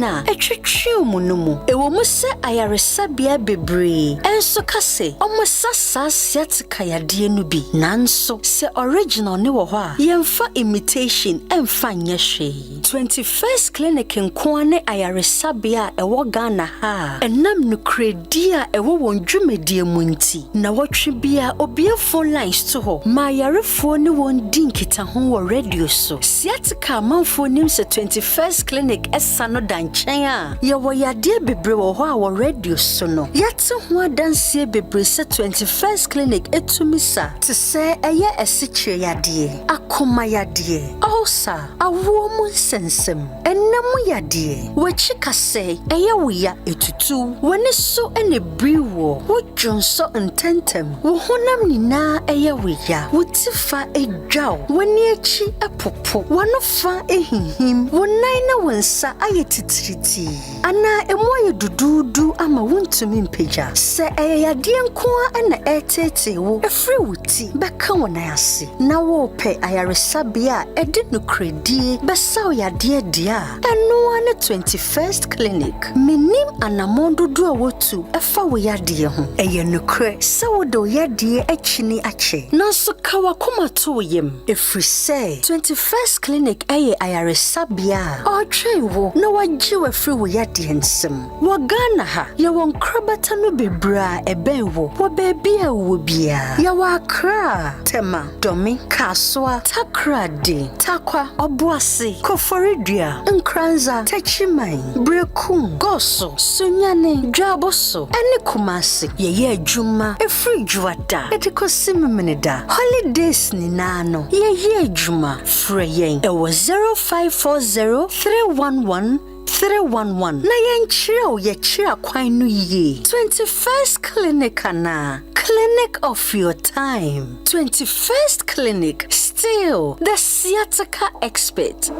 no a ɛtwetwe wɔn no mu. Ɛwɔ mu sɛ ayaresabea bebree nso ka sɛ wɔsa saa sciatica yadeɛ no bi, nanso sɛ original no wɔ hɔ a, yɛmfa imitation mfa nyɛ hwee. 21st Clinic nko ara ne ayaresabea a ɛwɔ Ghana ha a ɛnam nokorɛdie a ɛwɔ wɔn dwumadie mu nti, nnawɔtwe biara obue phone lines to hɔ ma ayarefoɔ ne wɔn di nkitaho wɔ radio so. Sciatica amanfoɔ nim sɛ 21st Clinic sa no da nkyɛn a, yɛwɔ yadeɛ bebree wɔ hɔ a wɔ radio so no, yɛate ho adanseɛ bebree sɛ 21st Clinic tumi sa, te sɛ ɛyɛ asikyire yadeɛ, akoma yadeɛ, ulcer, awoɔ mu nsɛnsɛm, ɛna mu yadeɛ, w'akyi kasɛe, ɛyɛ wo ya, ɛtutu, w'ani so na ɛbiri woɔ, wo dwonsɔ ntɛntɛm, wo honam nyinaa yɛ wo ya, wo ti fa dwa wo, w'ani akyi popo, w'ano fa hinhim, wo nan ne wo nsa ayɛ titiritii anaa emu ayɛ duduudu ama wontumi mpagya. Sɛ ɛyɛ yadeɛ nko ara na ɛreteetee wo firi wo ti bɛka wo nan ase na worepɛ ayaresabea a ɛde nokorɛdie bɛsa wo yadeɛ deɛ a, ɛno ara ne 21st Clinic. Mennim anammɔn dodoɔ a wotu fa wo yadeɛ ho. Ɛyɛ nokorɛ sɛ wode wo yadeɛ akyini akyɛ, nanso ka w'akoma to wo yam, ɛfiri sɛ 21st Clinic yɛ ayaresabea a ɔretwɛn wo na wagye wo afiri wo yadeɛ nsam. Wɔ Ghana ha, yɛwɔ nkorabata no bebree a ɛbɛn wo wɔ baabi a wowɔ biara. Yɛwɔ Accra, Tema, Dome, Kasoa, Takoradi, Tarkwa, Ɔboase, Koforidua, Nkoranza, Techiman, Berekum, Goso, Sunyani, Dwaboso, ne Kumasi. Yɛyɛ adwuma firi Dwoada de kɔsi Memeneda. Holidays nyinaa no, yɛyɛ adwuma. Frɛ yɛn wɔ 0540 311 311 na yɛnkyerɛ wo yɛkyerɛ akwan no yie. 21st Clinic anaa? Clinic of your time. 21st Clinic, still the sciatica expert.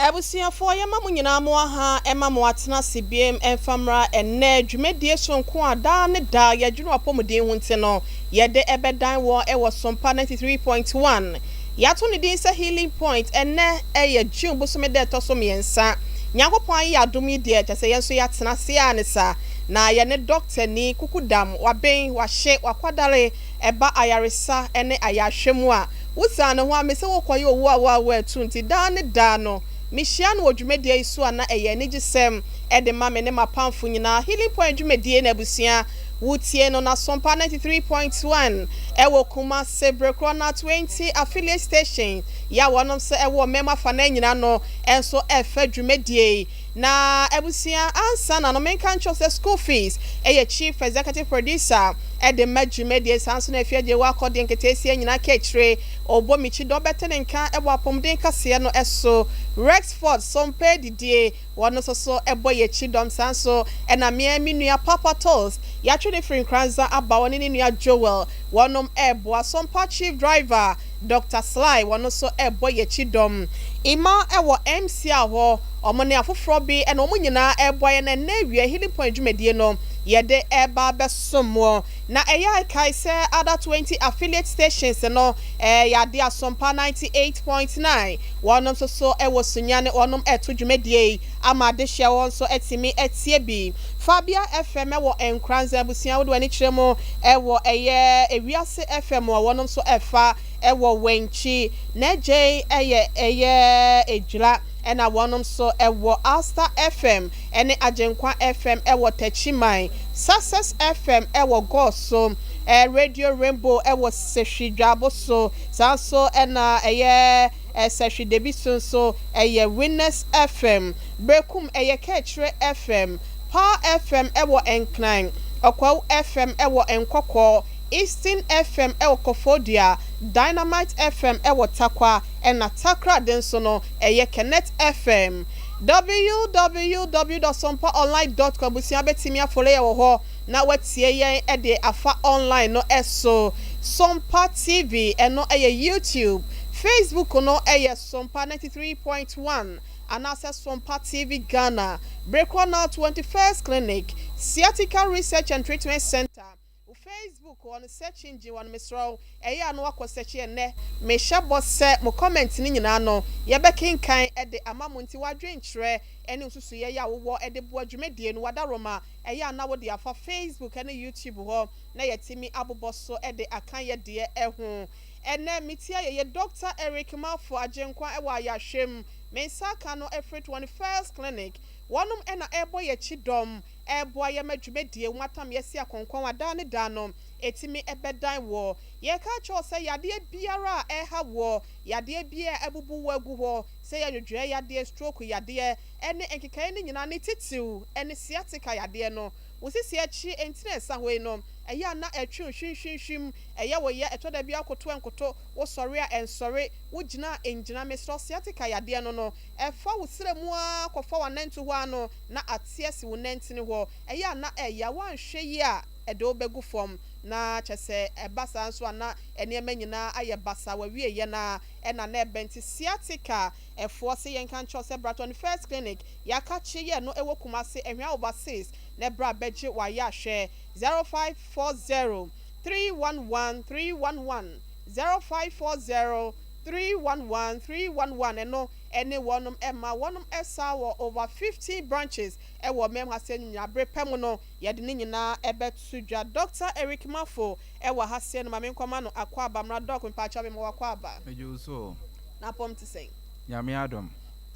Abusuafoɔ yɛma mo nyinaa mo aha ɛma mo atena ase biem ɛmfa mmra ɛnnɛ dwumadie sononko a daa ne daa yɛdwene w'apɔmuden ho nti no yɛde ɛbɛdan woɔ ɛwɔ Sompa 93.1 Yɛato ne din sɛ Healing Point ɛnnɛ ɛyɛ June bosome da ɛtɔ so mmiɛnsa Nyankopɔn ayɛ yɛn adom yi deɛ kyerɛ sɛ yɛn nso yɛatena ase ara ne saa na yɛne dɔktani Kukudam waben wahye wakwadare Ɛba ayaresa ne ayarehwɛ mu a, wosian ne ho a, mise wokɔyɛ owu a woawu atu nti, daa ne daa no, mehyia no wɔ dwumadie yi so a na ɛyɛ anigyesɛm de ma me ne m'apamfo nyinaa. Healing Point dwumadie na abusua wotie no na Sompa 93.1 ɛwɔ Kumasi, bere korɔ na 20 affiliate station yi a wɔnom nso ɛwɔ ɔman mu afanan nyinaa no nso ɛfa dwumadie yi. Na abusua ansa na no menka nkyerɛ wo sɛ school fees yɛ chief executive producer de ma dwumadie saa nso na afie agye wɔ akɔdeɛ nketeesia nyinaa ka akyire ɔbɔ me kyi dɔ bɛte ne nka wɔ apɔmuden kaseɛ no so Rexford Sompɛ didie wɔn nso so bɔ yɛ akyi dɔm saa nso na mea me nua Papa Toast yɛatwe no firi Nkoranza aba ɔne ne nua Joel wɔnom ɛreboa Sompa chief driver Doctor Sly wɔn nso rebɔ yɛn akyi dɔm. Emma wɔ MCR hɔ, wɔn ne afoforɔ bi na wɔn nyinaa reboa yɛn ɛnnɛ awia Healing Point dwumadie no yɛde reba abɛsom mo. Na ɛyɛ a kae sɛ other 20 affiliate stations no yɛ adeɛ Asompa 98.9 wɔn nso so wɔ Sunyani wɔnom reto dwumadie yi ama adehyeɛ wɔn nso atumi atie bi. Fabia FM wɔ Nkoranza abusua wode w'ani kyerɛ mu wɔ ɛyɛ Ewiase FM a wɔnom nso ɛfa wɔ Wenchi N'agyei yɛ ɛyɛ Edwira ɛna wɔnom nso wɔ Alsta FM ɛne Agyenkwa FM wɔ Takyiman, Success FM wɔ Goso, Radio Rainbow wɔ Sehwi Dwaboso saa nso ɛna ɛyɛ Sehwi Debiso nso ɛyɛ Winners FM, Berekum ɛyɛ Kɛkyerɛ FM, Power FM wɔ Nkran, Ɔkwawu FM wɔ Nkɔkɔɔ, Eastern FM wɔ Koforidua, Dynamite FM wɔ Tarkwa, ɛna Takoradi nso no ɛyɛ Connect FM. Www dot sompaonline dot com Abusua bɛtumi afolo yɛn wɔ hɔ na watie yɛn de afa online no so. Sompa TV ɛno yɛ YouTube, Facebook no yɛ Sompa 93.1. Anaasɛ Sompa TV Ghana, bere korɔ no ara 21st Clinic, Sciatica Research and Treatment Centre, wo Facebook hɔ no, search engine hɔ no, mesrɛ wo, ɛyɛ a na wakɔ search. Ɛnnɛ mehyɛ bɔ sɛ mo comment no nyinaa no, yɛbɛkenkan de ama mo. Nti wadwenkyerɛ ne nsusuyɛ yɛ a wowɔ de boa dwumadie no, wadaroma, ɛyɛ a na wode afa Facebook ne YouTube hɔ na yɛtumi abobɔ so de aka yɛ deɛ ɛho. Ɛnɛ metia yɛyɛ Dr Eric Mafo Agyenkwa ɛwɔ Ayahwɛm. Me nsa aka no ɛfiri 21st Clinic. Wɔnom ɛna ɛrebɔ yɛkyi dɔm, ɛreboa yɛ ma dwumadie wɔn atam yɛsi akɔnkɔn adaa ne da no ɛtumi ɛbɛdan wɔ. Yɛka kyerɛw sɛ yadeɛ biara a ɛha wɔ, yadeɛ biara a ɛbubu wɔ agu hɔ, sɛ yɛ dwodwoɛ yadeɛ, stroke yadeɛ ɛne nkekaeɛ no nyinaa, ne titiw ɛne sciatica yadeɛ no, wosisi akyi ntina ɛsa hɔ yi no, ɛyɛ a na ɛtwe hwimhwimhwim, ɛyɛ wɔ yɛ ɛtɔ da bi akoto nkoto, wosɔre a ɛnsɔre, wogyina ngyina. Mesrɛ, sciatica yadeɛ no, ɛfa wo srɛ mu a kɔfa w'anantu hɔ ano na ate asi wo nantini hɔ. Ɛyɛ a na ɛyɛ wanhwɛ yi a, ɛde wo bɛgu fam na kyɛ sɛ ɛba saa nso a, na nneɛma nyinaa ayɛ basa. Wawie yɛ na ɛna na ɛbɛn. Nti sciatica ɛfoɔ sɛ yɛnka nkyɛw sɛ bra 21st Clinic, yɛaka kye yɛ no ɛwɔ Kumase, Ɛhwea Overseas, na ɛbra bɛgye wayɛ ahwɛ. 0540 311 311, 0540 311 311. Ɛno ɛne wɔnom ɛma wɔnom ɛsa wɔ over 15 branches ɛwɔ mɛm ha. Sɛ nyinaa pɛ mu no, yɛde ne nyinaa ɛbɛto dwa. Dr Eric Mafo ɛwɔ ha sɛ no, maame nkɔma no akɔ aba mmra. Doc, mpakyɛw, mi ma wakɔ aba. Megye wo so. Na apɔm te sɛn? Nyame adom.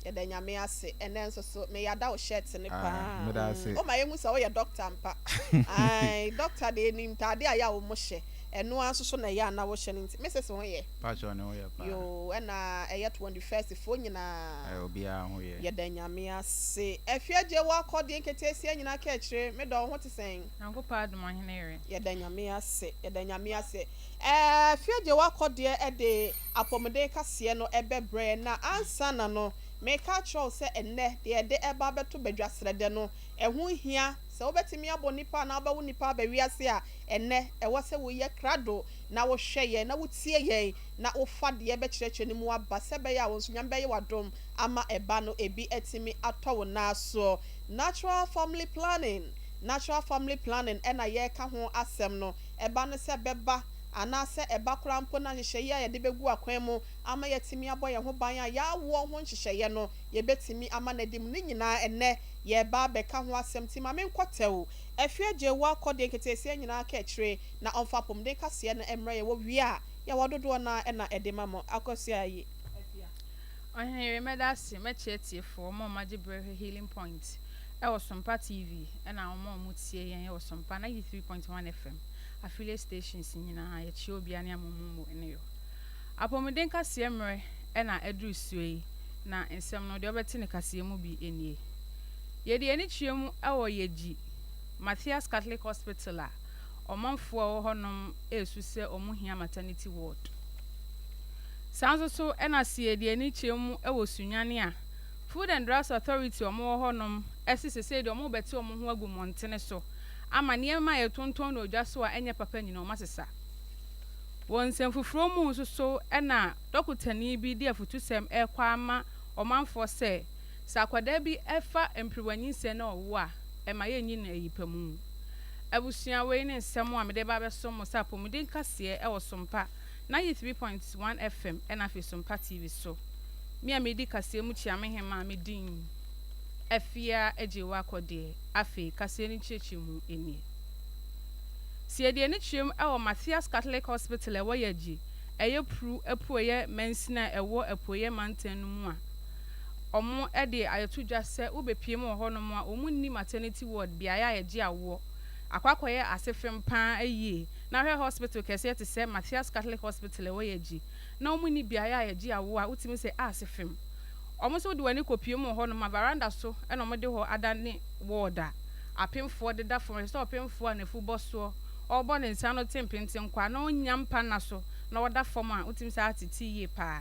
Yɛda Nyame ase. Ɛnɛ nso so meyada wo shirt ne Ah, paa. meda ase. Woma yɛhu sɛ woyɛ doctor mpa. Ai, doctor deɛ, nim ntaade a yɛ a wo mo hyɛ, ɛno ara nso so na ɛyɛ a na wohyɛ no. Nti Mrs ho yɛ? Pakyɛ, ne ho yɛ paa. Yo, ɛna ɛyɛ 21st foɔ nyinaa? Obiara ho yɛ. Yɛda Nyame ase. Afie gye wakɔ deɛ nketeesia nyinaa ka akyire. Medɔ, wo ho te sɛn? Nyankopɔn adom, ɔhene yere. Yɛda Nyame ase, yɛda Nyame ase. Fie gye wakɔ deɛ, ɛde apɔmuden kaseɛ no ɛbɛbrɛ. Na ansa na no, meka kyerɛw sɛ ɛnnɛ deɛ yɛde ɛba abɛto badwa srɛdɛ no, ɛho hia sɛ wobɛtumi abɔ nipa na wobɛwo nipa aba wiase a, ɛnnɛ ɛwɔ sɛ woyɛ krado na wohwɛ yɛn na wotie yɛn na wofa deɛ bɛkyerɛkyerɛ no mu aba, sɛ ɛbɛyɛ a wo nso Nyame bɛyɛ w'adom ama ɛba no ebi atumi atɔ wo nan soɔ. Natural family planning, natural family planning ɛna yɛreka ho asɛm no. Ɛba no sɛ bɛba anaasɛ ɛba koraa mpo na nhyehyɛeɛ a yɛde bɛgu akwan mu ama yɛatumi abɔ yɛn ho ban a yɛawoɔ ho nhyehyɛeɛ no, yɛbɛtumi ama n'adim ne nyinaa, ɛnnɛ yɛreba abɛka ho asɛm. Nti ma menkɔ tɛw afie gye wɔ akɔ deɛ nketeesia nyinaa ka akyire na ɔmfa apɔmuden kaseɛ no mmerɛ. Yɛwɔ wie a, yɛwɔ dodoɔ no a ɛna ɛde ma mo akɔsua yi. Ɔhene yere, mɛda ase. Mɛkyerɛ tiefoɔ ɔmo a ɔmo agye berɛ hwɛ Healing Point ɛwɔ Sompa TV, ɛna ɔmo a ɔmo tie yɛn ɛwɔ Sompa 93.1 FM affiliate stations nyinaa, yɛkyerɛ obiara ne amomumu ne yɔ. Apɔmuden kaseɛ mmerɛ ɛna ɛduru suo yi, na nsɛm no deɛ ɔbɛte ne kaseɛ mu bi nie. Yɛde ani kyerɛ mu ɛwɔ Yɛgyi Matthias Catholic Hospital a ɔmanfoɔ a ɛwɔ hɔnom esu sɛ ɔmo hia maternity ward. Saa nso so ɛna si yɛde ani kyerɛ mu ɛwɔ Sunyane a Food and Drugs Authority ɔmo wɔ hɔnom ɛsi sese deɛ, ɔmo bɛte ɔmo ho agu mmɔntene so ama nneɛma a yɛtontɔn no odwa so a ɛnyɛ papa nyinaa, ɔmo asesa. Wɔ nsɛm foforɔ mu nso so, ɛna dɔkotani bi de afutusɛm ɛrekɔ ama ɔmanfoɔ sɛ akwadaa bi ɛfa mpiriwanyinsɛn na ɔwo a, ɛma yɛnyi no ayi pa mu. Abusua, wei ne nsɛm a mede ba abɛso mo sɛ apɔmuden kaseɛ ɛwɔ Sompa 93.1 FM ɛna afei Sompa TV so. Me a medi kaseɛ mu kyia me hema a medin Afia Agye wɔ akɔdeɛ. Afei kaseɛ no nkyerɛkyerɛ mu nie. Si yɛde ani kyerɛ mu ɛwɔ Matthias Catholic Hospital a ɛwɔ Yɛgye, ɛyɛ Pru Apueɛ mansini a ɛwɔ Apueɛ mantam no mu a, ɔmo de ayɛto dwa sɛ wobɛpie mu wɔ hɔnom a, ɔmo nni maternity ward, beaeɛ a yɛgye awoɔ. Akɔ akɔyɛ ase fem paa yie na hwɛ, hospital kɛseɛ te sɛ Matthias Catholic Hospital ɛwɔ Yɛgye na ɔmo nni beaeɛ a yɛgye awoɔ a, wotumi sɛ ase fem. Ɔmo nso wode w'ani kɔpie mu wɔ hɔnom a, veranda so ɛna ɔmo de hɔ adane ward a apemfoɔ deda fam. Ɛsɛ sɛ ɔpemfoɔ a n'afu bɔ soɔ ɔrebɔ ne nsa no te mpenten kɔ a na ɔnya mpa nna so na ɔda fam a, wotumi sɛ atete yie paa.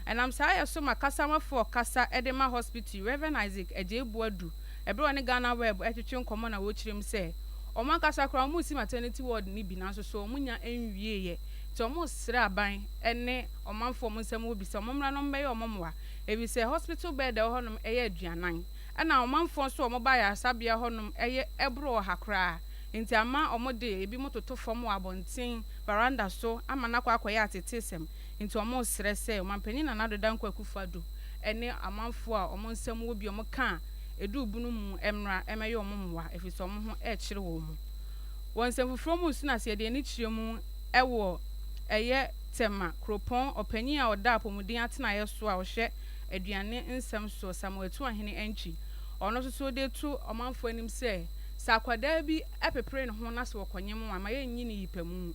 Ɛnam saa yɛ so ma kasamafoɔ kasa de ma hospital, Reverend Isaac Agyei Boadu, ɛberɛ a ɔne Ghana Web ɛtwetwe nkɔmmɔ na wɔkyerɛ mu sɛ ɔmo ankasa koraa ɔmo si maternity ward no bi, nanso so ɔmo nya nwieɛ, nti ɔmo srɛ aban ne ɔmanfoɔ ɔmo nsɛm wɔ bi sɛ ɔmo mmra na ɔmo bɛyɛ ɔmo mmoa, ebi sɛ hospital bed a ɛwɔ hɔnom ɛyɛ 40, ɛna ɔmanfoɔ nso a ɔmo ba ayaresabea hɔnom ɛyɛ ɛboro 100 koraa. Enti ama wɔde ebinom toto fam wɔ abɔnten, veranda so, ama no akɔ akɔyɛ ateetesɛm. Enti wɔresrɛ sɛ Ɔmanpanin Nana Addo Dankwa Akufo-Addo ne amanfoɔ a wɔn nsam wɔ bi a wɔka a ɛduru bunu mu mmra mmɛyɛ wɔn mmoa ɛfiri sɛ wɔn ho rekyere wɔn. Wɔ nsɛm foforɔ mu nso na sɛ yɛde ani kyerɛ mu wɔ ɛyɛ Tema kuropɔn ɔpanin a ɔda apɔmuden atenaeɛ so a ɔhwɛ aduane nsɛm soɔ Samuel Atuahene Antwi ɔno nso so de to ɔmanfoɔ anim sɛ sɛ akwadaa bi pepere ne ho na sɛ ɔkɔnyem a ma yɛnyi no yipamu.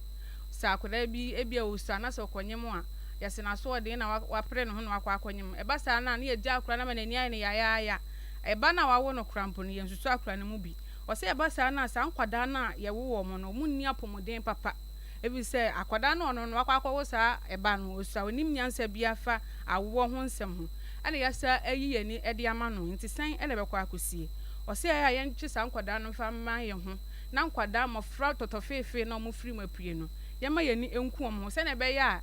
Sɛ akwadaa bi ebia ɔsua na sɛ ɔkɔnyem a yɛse n'asoɔden na wapere ne ho na wakɔ akɔnyem. Ɛba saa no a, na yɛgya akwadaa no ama n'ani ayɛ no yayaaya. Ɛba no a wawo no koraa mpo no, yɛnsusu akwadaa no mu bi. Ɔsɛ ɛba saa no a, saa nkwadaa no a yɛwo wɔn no, wɔnni apɔmuden papa. Ɛfiri sɛ akwadaa no a ɔno no wakɔ akɔwo saa ɛba no, ɔsua, ɔnnim nyansa biara fa awoɔ ho nsɛm ho. Ɛna yɛasa ayi yɛn ani de ama no, nti sɛn na ɛbɛkɔ akɔsie? Ɔsɛ ɛyɛ a yɛntwe saa nkwadaa no mfa mma yɛn ho, na nkwadaa, mmɔfra tɔtɔfeefee no a wɔfiri mu apue no, yɛmma yɛn ani nku wɔn ho sɛdeɛ ɛbɛyɛ a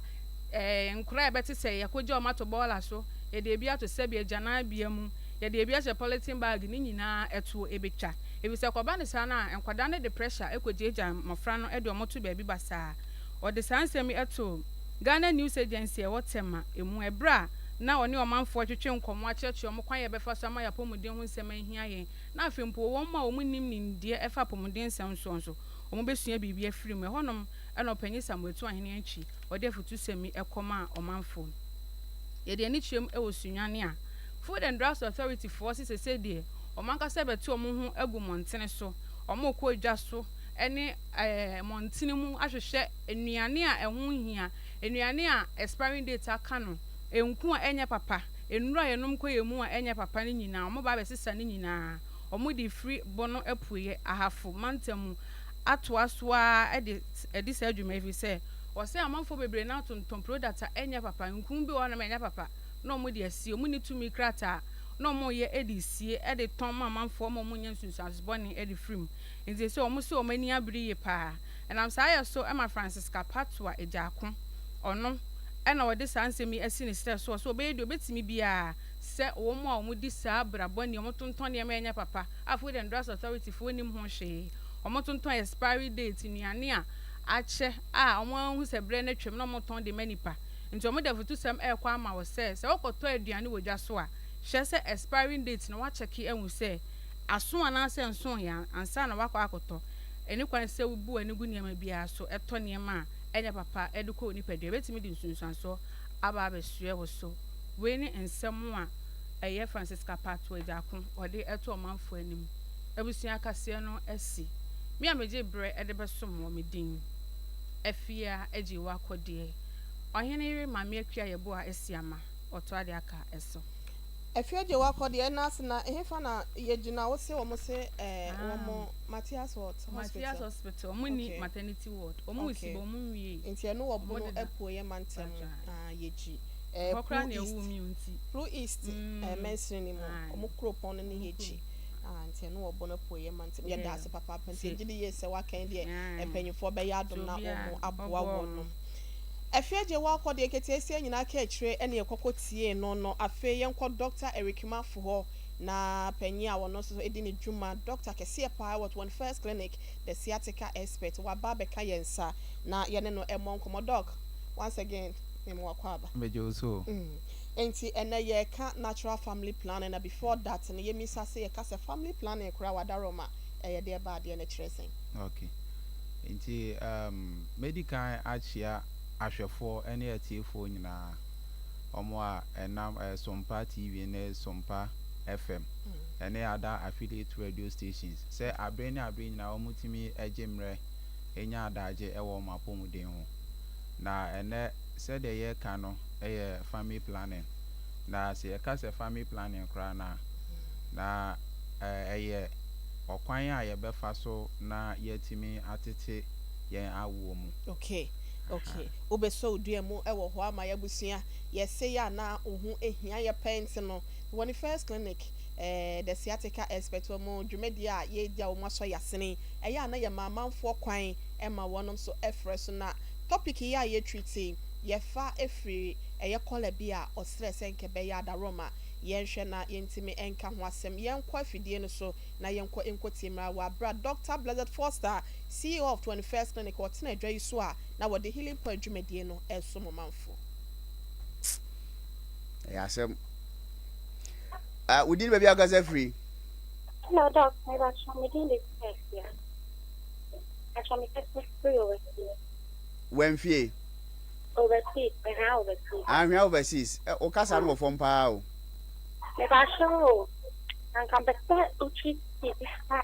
ɛɛ nkwadaa a ɛbɛte sɛ yɛakɔgya wɔn ato bɔɔla so, yɛde ebi ato sɛbi agyananbea mu, yɛde ebi ahyɛ polythene bag, ne nyinaa ɛtoɔ ɛbɛtwa. Ɛfiri sɛ ɛkɔba no saa no a, nkwadaa no de pressure kɔgyaagyaa mmɔfra no de wɔn to baabi basaa. Wɔde saa nsɛm yi too Ghana News Agency a ɛwɔ Tema mu ɛberɛ a na ɔne ɔmanfoɔ retwetwe nkɔmmɔ akyerɛkyerɛ wɔn kwan a yɛbɛfa so ama yɛn apɔmuden ho nsɛm ahia yɛn na afei mpo wɔn a wɔnnim nimdeɛ ɛfa apɔmuden nsɛm soɔ nso wɔbɛsua biribi afiri mu. Ɛhɔnom na Ɔpanyin Samuel Atuahene Antwi ɔde afutusɛm yi kɔmaa ɔmanfoɔ. Yɛde ani kyerɛ mu wɔ Sunyani a, Food and Drugs Authority foɔ se sesei deɛ wɔn ankasa bɛte wɔn ho agu mmɔntene so, wɔrekɔ dwa so ne mmɔntene mu ahwehwɛ nnuane a ɛho nhia, nnuane a expiring date aka no, nku a ɛnyɛ papa, nnuro a yɛnom kɔ yɛn mu a ɛnyɛ papa no nyinaa, wɔba abɛsesa ne nyinaa. Wɔde firi Bono Apueɛ, Ahafo mantam mu atoa so ara de adi saa dwuma yi ɛfiri sɛ wɔsɛ amanfoɔ bebree no ara tontɔn product a ɛnyɛ papa, nku bi wɔ hɔnom a ɛnyɛ papa na wɔde asie, wɔnni tumi krataa na wɔyɛ de sie de tɔn ma amanfoɔ ma wɔnya nsunsuanso bɔne de firi mu. Nti seesei wɔn se wɔn ani abere yie pa ara. Ɛnam saa yɛ so ma Francisca Patoa Agyarko, ɔno na ɔde saa nsɛm yi asi ne serɛ soɔ sɛ ɔbɛyɛ deɛ ɔbɛtumi biara sɛ wɔn a wɔdi saa bra bɔne, wɔtontɔn nneɛma a ɛnyɛ papa a Food and Drugs Authority foɔ nnim ho hwee, wɔtontɔn expiry date nnuane a akyɛ a wɔahu sɛ berɛ no atwam na wɔtɔn de ma nnipa. Nti wɔde afutusɛm rekɔ ama wo sɛ, sɛ wokɔtɔ aduane wɔ dwa so a, hwɛ sɛ expiring date no woakyɛke ahu sɛ aso anaasɛ ɛnsoeɛ ansa na woakɔ akɔtɔ. Ɛnni kwan sɛ wobu w'ani gu nneɛma biara so tɔ nneɛma a ɛnyɛ papa de kɔ wo nipadua. Ɛbɛtumi de nsunsuansoɔ aba abɛsoɛ wo so. Wei ne nsɛm a ɛyɛ Francisca Pato Agyarko ɔde to ɔmanfoɔ anim. Abusua kaseɛ no asi. Me a megye berɛ de bɛsom wɔ me din Afia Agyewa Kɔdeɛ. Ɔhene yere Maame Akua Yeboah Asiamah ɔtoa deɛ aka so. Afia Agyewa Kɔdeɛ ɛna ase na hefa na yɛgyina wo se wɔn se ɛɛ wɔn Matthias what hospital. Matthias hospital wɔn ni maternity ward wɔn resi but wɔn nwiei. Nti ɛno wɔ Bono apueɛ mantam ah yɛgyi ɛɛ Pru East Pru East ɛɛ mansini no mu wɔn kuropɔn no ne yɛgyi ah nti ɛno wɔ Bono apueɛ mantam yɛda ase papaapa nti yɛgye di yie sɛ wakɛn deɛ mpanyinfoɔ bɛyɛ adom na wɔn aboa wɔnom. Afei agye wakɔ deɛ nketeesia nyinaa ka akyire ɛne yɛkɔkɔ tiee no no afei yɛnkɔ Doctor Eric Mafo hɔ na panyin a ɔno nso di ne dwuma doctor kɛseɛ paa wɔ 21st Clinic the sciatica expert waba abɛka yɛn nsa na yɛne no mmɔ nkɔmmɔ. Doc, once again mema wo akwaaba. Megye wo so o. Nti ɛnɛ yɛreka natural family planning na before that no yɛmmisa sɛ yɛka sɛ family planning koraa wɔ Adaroma ɛyɛ deɛ ba adeɛ no kyerɛ sɛn? Ok. Nti um, mɛdi kan akyea ahwɛfoɔ ne atiefoɔ nyinaa, wɔn a ɛnam eh, Sompa TV ne Sompa FM ne other affiliate radio stations sɛ abere ne abere nyinaa wɔtumi gye mmerɛ nya adagye wɔ wɔn apɔmuden ho. Na ɛnnɛ sɛdeɛ yɛreka no yɛ family planning. Na sɛ yɛka sɛ family planning koraa no a, na ɛyɛ ɔkwan a yɛbɛfa so na yɛatumi atete yɛn awoɔ mu. Okay, okay. Wobɛsɔ wo dua mu wɔ hɔ ama yɛabusua. Yɛse yɛ a na wo ho hia yɛ pɛɛ nti no, wɔ ne first clinic, eh, the sciatica expert, wɔn dwumadie a yɛredi a wɔn asɔ yɛn asene yi, ɛyɛ a na yɛma amanfoɔ kwan ma wɔnom nso frɛ so. Na topic yi a yɛ treat yi, yɛfa firi ɛyɛ caller bi a ɔsrɛ sɛ nka ɛbɛyɛ adaworoma. Yɛnhwɛ na yɛntumi nka ho asɛm. Yɛnkɔ afidie no so na yɛnkɔ nkɔtie mmra wɔ aberɛ a Doctor Blessed Foster, CEO of 21st Clinic, ɔtena adwa yi so a na wɔde Healing Point dwumadie no resom ɔmanfoɔ. Ɛyɛ asɛm. Ah, wo din baabi a wokasa firi? Hello doc, me bacho me din de Tesia. Bacho me kasa firi overseas. Wɛnfie? Overseas, Ahwea overseas. Ahwea overseas. Eh, wo kasa no wɔ fam paa o. Me bacho o, anka mpɛ sɛ wotwi biribi fa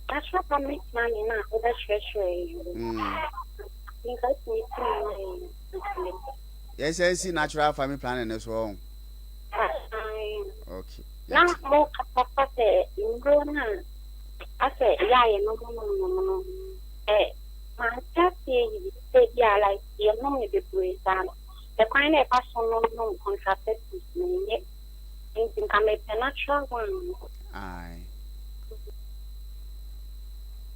natural family planning a wobɛkyerɛkyerɛ yi ho. Nka wotumi si mu ma yɛn nka mepɛ. Yɛsan si natural family planning no so ɔn. Okay. Na mo kasa fa sɛ nnuro no a asɛ yɛ a yɛnom nom nom no ɛ mante aseɛ yi sɛ bi a like yɛnom no bebree saa no ɛkwan na ɛfa so nom nom contraceptives no nyɛ nti nka mepɛ natural one no. Aye.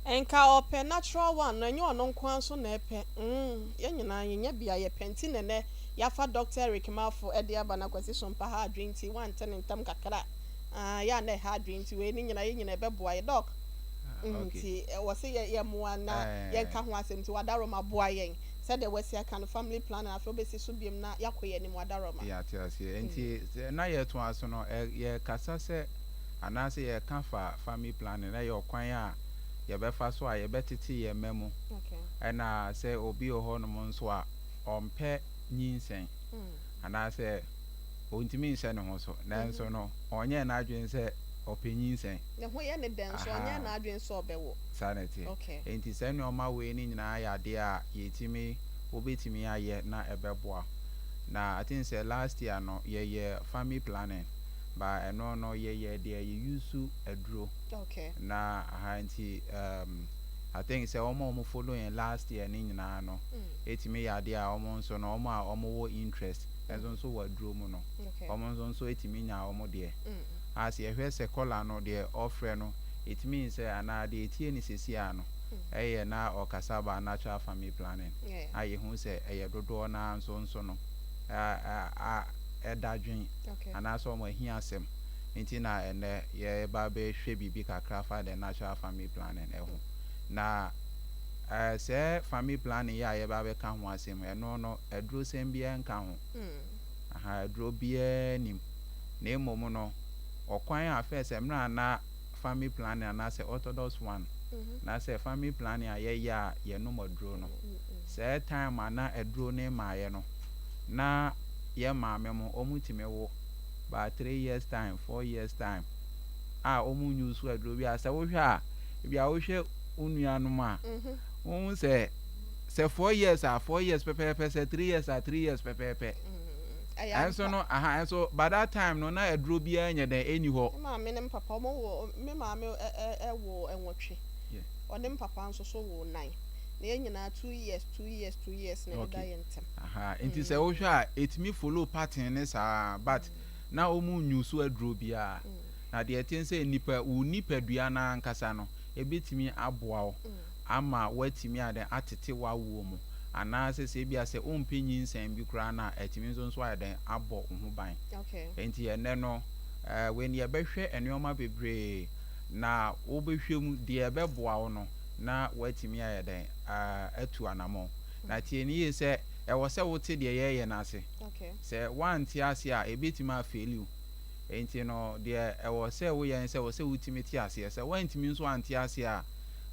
Nka ɔpɛ natural one no, ɛnyɛ ɔno nko ara nso na ɛpɛ mm yɛn nyinaa yɛnya bi a yɛpɛ nti na ɛnɛ yɛafa Doctor Eric Marfo de aba na Kwasi Sompa ha adwene nti wante ne ntɛm kakra ah yɛ a na ɛha adwene nti wei ne nyinaa yɛn nyinaa ɛbɛboa yɛ Doc mm nti wɔse yɛ yɛmmoa na yɛnka ho asɛm nti Wadaroma boa yɛn sɛdeɛ wasi aka no family planning afei wobɛsi so biom na yɛakɔ yɛn anim Wadaroma. Yɛate aseɛ nti sɛ na yɛtoa so no yɛkasa sɛ anaasɛ yɛka fa family planning ɛyɛ ɔkwan a yɛbɛfa so a yɛbɛtete yɛn mma mu. Ɛna sɛ obi wɔ hɔnom nso a ɔmpɛ nyinsɛn anaasɛ ɔntumi nhyɛ ne ho so nanso no ɔnyɛɛ n'adwene sɛ ɔpɛ nyinsɛn. Ne ho yɛ no dɛ nso ɔnyɛɛ n'adwene sɛ ɔbɛwo. Saa na ɛteɛ. Enti saa nnoɔma wei no nyinaa yɛ adeɛ a yɛtumi, wobɛtumi ayɛ na ɛbɛboa wo. Na I think sɛ last year no yɛyɛɛ family planning but ɛno no yɛyɛ deɛ yɛ use aduro. Na aha nti um, I think sɛ wɔn a wɔn follow yɛn last year no nyinaa no ɛtumi yɛ adeɛ a wɔn nso no wɔn a wɔn wɔ interest nso nso wɔ aduro mu no wɔn nso nso ɛtumi nya wɔn deɛ. As yɛhwɛ sɛ kɔla no deɛ ɔfrɛ no ɛtumi sɛ anaa deɛ ɛtie no seesei ara no ɛyɛ na ɔkasa about natural family planning a yɛhu sɛ ɛyɛ dodoɔ no ara nso nso no a ɛda dwen anaasɛ wɔn ahiasɛm nti na ɛnnɛ yɛreba abɛhwɛ biribi kakra fa the natural family planning ho. Na sɛɛ family planning yi a yɛreba abɛka ho asɛm yi, ɛno no adurosɛm biara nka ho. Aha, aduro biara nnim. Na mmom no, ɔkwan a first mmerɛ a na family planning anaasɛ orthodox one, anaasɛ family planning a yɛyɛ a yɛnom aduro no, sɛɛ time a na aduro no mmaeɛ no, na yɛn maame mo wɔtumi wo by 3 years time, 4 years time a wɔn use aduro bi a sɛ wohwɛ a, ebi a wohwɛ wo nuanom a, wohu sɛ 4 years a, 4 years pɛpɛɛpɛ, sɛ 3 years a, 3 years pɛpɛɛpɛ. Ɛnso no aha ɛnso by that time no na aduro biara nyɛ dɛn ɛni hɔ. Me maame ne me papa wɔn wɔ, me maame ɛwɔ 8, ɔne me papa nso so wɔ 9, na yɛn nyinaa 2 years, 2 years, 2 years na ɛdeda yɛn ntɛm. Aha, nti sɛ wohwɛ a ɛtumi follow pattern ne saa, but na wɔn nuse aduro biara. Na deɛ ɛte sɛ nipa wo nipadua no ankasa no ebɛtumi aboa wo ama woatumi adɛn atete w'awoɔ mu, anaasɛ sɛ ebia sɛ wompɛ nyinsɛn bi koraa no a, ɛtumi nso nso ayɛ dɛn abɔ wo ho ban. Nti ɛnɛ no wei no yɛbɛhwɛ nneɛma bebree na wobɛhwɛ mu deɛ ɛbɛboa wo no na woatumi ayɛ dɛn atu anammɔn. Na tie ne yie sɛ ɛwɔ sɛ wote deɛ yɛreyɛ no ase. Sɛ woante ase a, ɛbɛtumi afail wo. Nti no deɛ ɛwɔ sɛ woyɛ ne sɛ ɛwɔ sɛ wotumi te aseɛ. Sɛ woantumi nso ante aseɛ a,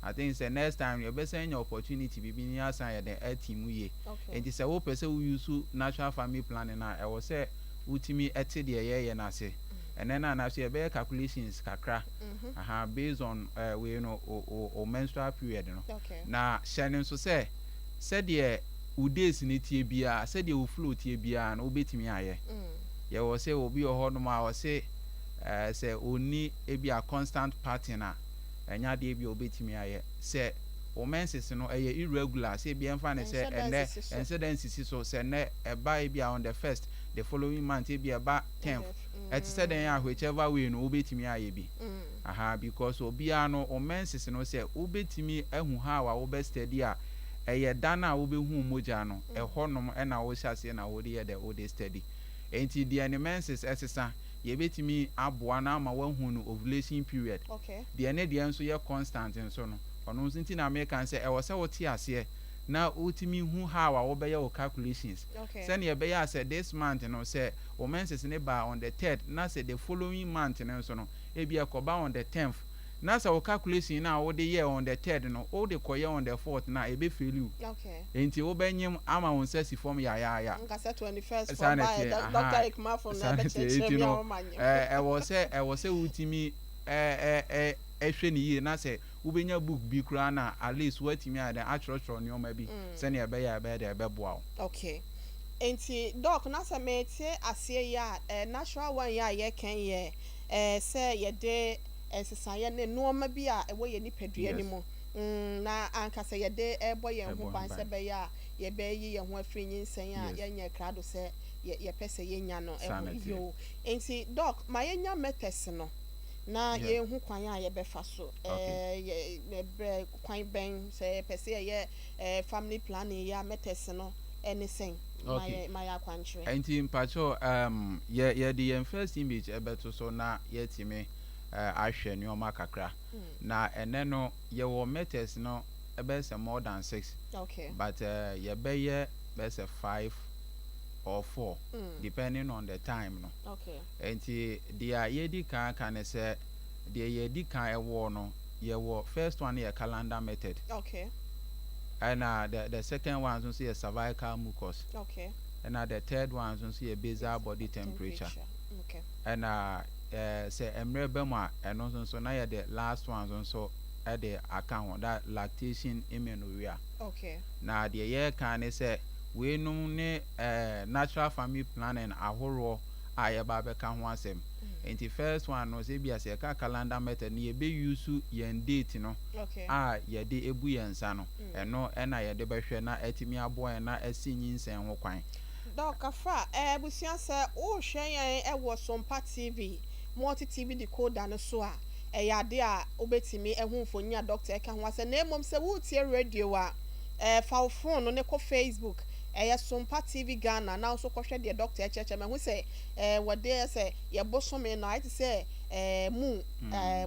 I think sɛ next time yɛbɛsan anya opportunity biribi ne asan yɛ dɛn ati mu yie. Nti sɛ wopɛ sɛ wo use natural family planning a, ɛwɔ sɛ wotumi te deɛ yɛreyɛ no ase. Ɛnɛ no anaasɛ yɛbɛyɛ calculations kakra aha based on wei no o menstrual period no. Na hyɛ no nso sɛ sɛdeɛ wo days no tie biara, sɛdeɛ wo flow tie biara no, wobɛtumi ayɛ. Yɛwɔ sɛ obi wɔ hɔnom a ɔse sɛ ɔnni ebi a constant pattern a, ɛnyɛ adeɛ bi a wobɛtumi ayɛ. Sɛ wo menses no ɛyɛ irregular, sɛ ebi ɛmfa ne sɛ ɛnɛ ɛnsɛ dɛ nsisi so, sɛ ɛnɛ ɛba ebi a on the first, the following month ebi ɛba 10th, ɛte sɛ dɛn a, whichever way no wobɛtumi ayɛ bi. Aha, because obiara no wo menses no, sɛ wobɛtumi ahu how a wobɛ steady a, ɛyɛ da no a wobɛhu mogya no ɛhɔnom ɛna wohyɛ aseɛ na wode yɛ dɛ wode steady. Enti deɛ ne menses ɛsesa. Yɛbɛtumi aboa no ama wahu no ovulation period. Deɛ ne deɛ nso yɛ constant nso no, ɔno nso nti na meka sɛ ɛwɔ sɛ wote aseɛ na wotumi hu how a wobɛyɛ wo calculations sɛnea ɛbɛyɛ a sɛ this month no, sɛ wo menses ne ba on the 3rd, na sɛ the following month no nso no, ebi ɛkɔba on the 10th, na sɛ wo calculation na wode yɛ on the 3rd no, wode kɔyɛ on the 4th na ɛbɛ fail you. Nti wobɛnyim ama wo nsa si fam yayaaya. Nkasa 21st. Saa na fɔ ɛteɛ, ba aha. Dr. Ikmafo na Saa na ɛteɛ. ɛbɛkyerɛkyerɛ Nti mi a no, wɔma nyim. ɛwɔ sɛ wotumi ɛ ɛ ɛhwɛ ne yie, na sɛ wobɛnya book bi koraa na at least woatumi ayɛ dɛn atwerɛtwerɛ nneɛma bi sɛnea ɛbɛyɛ a ɛbɛyɛ dɛ ɛbɛboa wo. Okay, nti Doc, na sɛ mete aseɛ yi a, natural one yi a yɛka yɛ sɛ yɛde nsesaeɛ ne nneɛma bi a ɛwɔ yɛ nipadua no mu na ankasa yɛde ɛbɔ yɛn ho Ɛbɔ ban ho sɛ ban. bɛyɛ a yɛbɛyi yɛn ho afiri nyinsɛn a yɛnyɛ krado sɛ yɛpɛ sɛ yɛnya no Saa na ɛho ɛteɛ. Yo, nti Doc, ma yɛnya methods no na yɛnhu kwan a yɛbɛfa so. Yɛ ɛbrɛ kwan bɛn sɛ yɛpɛ sɛ yɛyɛ family planning yɛ a, methods no ɛne sɛn? Ma yɛ ma yɛ akwankyerɛ. Nti mpakyɛw, yɛde yɛn first image ɛbɛto so na yɛtumi ahwɛ nneɛma kakra. Na ɛnɛ no, yɛwɔ methods no ɛbɛyɛ sɛ more than six, but yɛbɛyɛ bɛyɛ sɛ five or four depending on the time no. Nti deɛ yɛdi kan ka ne sɛ, deɛ yɛdi kan ɛwɔ no, yɛwɔ first one yɛ calendar method, ɛna the second one nso yɛ cervical mucus, ɛna the third one nso yɛ basal body temperature, ɛna sɛ mmerɛ bɛ mu a, ɛno nso nso na yɛde last one nso nso ɛde aka ho, that lactation amenorrhea. Na deɛ yɛreka ne sɛ weinom ne natural family planning ahoroɔ a yɛba abɛka ho asɛm. Nti first one no, sɛ ebia sɛ yɛka calendar method no, yɛbɛ use yɛn date no a yɛde ebu yɛn nsa no. Ɛno ɛna yɛde bɛhwɛ na ɛtumi aboa yɛn na ɛsi nyinsɛn ho kwan. Doc Afra, abusua, sɛ wohwɛ yɛn ɛwɔ Sompa TV Multi TV decoder no so a, ɛyɛ ade a wobɛtumi ɛho mfonyin a doctor ɛka ho asɛ. Na mmom sɛ woretie radio a, fa wo phone no ne kɔ Facebook, ɛyɛ Sompa TV Ghana, na nso kɔhwɛ deɛ doctor ɛkyerɛkyerɛ. Mahu sɛ wɔde sɛ yɛ bosome no ayɛ te sɛ moon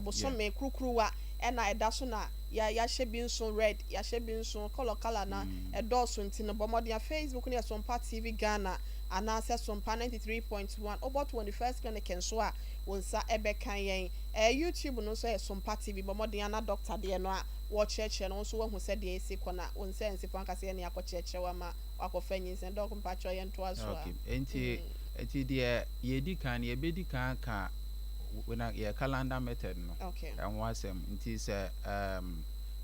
bosome kurukuruwa ɛna ɛda so, na yɛahyɛ bi nso red, yɛahyɛ bi nso colour colour na ɛdɔɔso. Nti no, bɔ mmɔden a Facebook no yɛ Sompa TV Ghana anaasɛ Sompa 93.1. Wobɔ 21st Clinic nso a, wo nsa ɛbɛka yɛn. YouTube no nso yɛ Sompa TV. Bɔ mmɔden ana doctor deɛ no a wɔkyerɛkyerɛ no nso, wahu sɛ deɛ ɛsi kɔ na wo nsa nsi fo ankasa yɛ ne akɔkyerɛkyerɛ wo ama wakɔfa nyinsɛn. Doc, mpakyerɛ, yɛn ntoa so a. Okay, nti deɛ yɛdi kan no, yɛbɛdi kan ka na yɛ calendar method no ɛho asɛm. Nti sɛ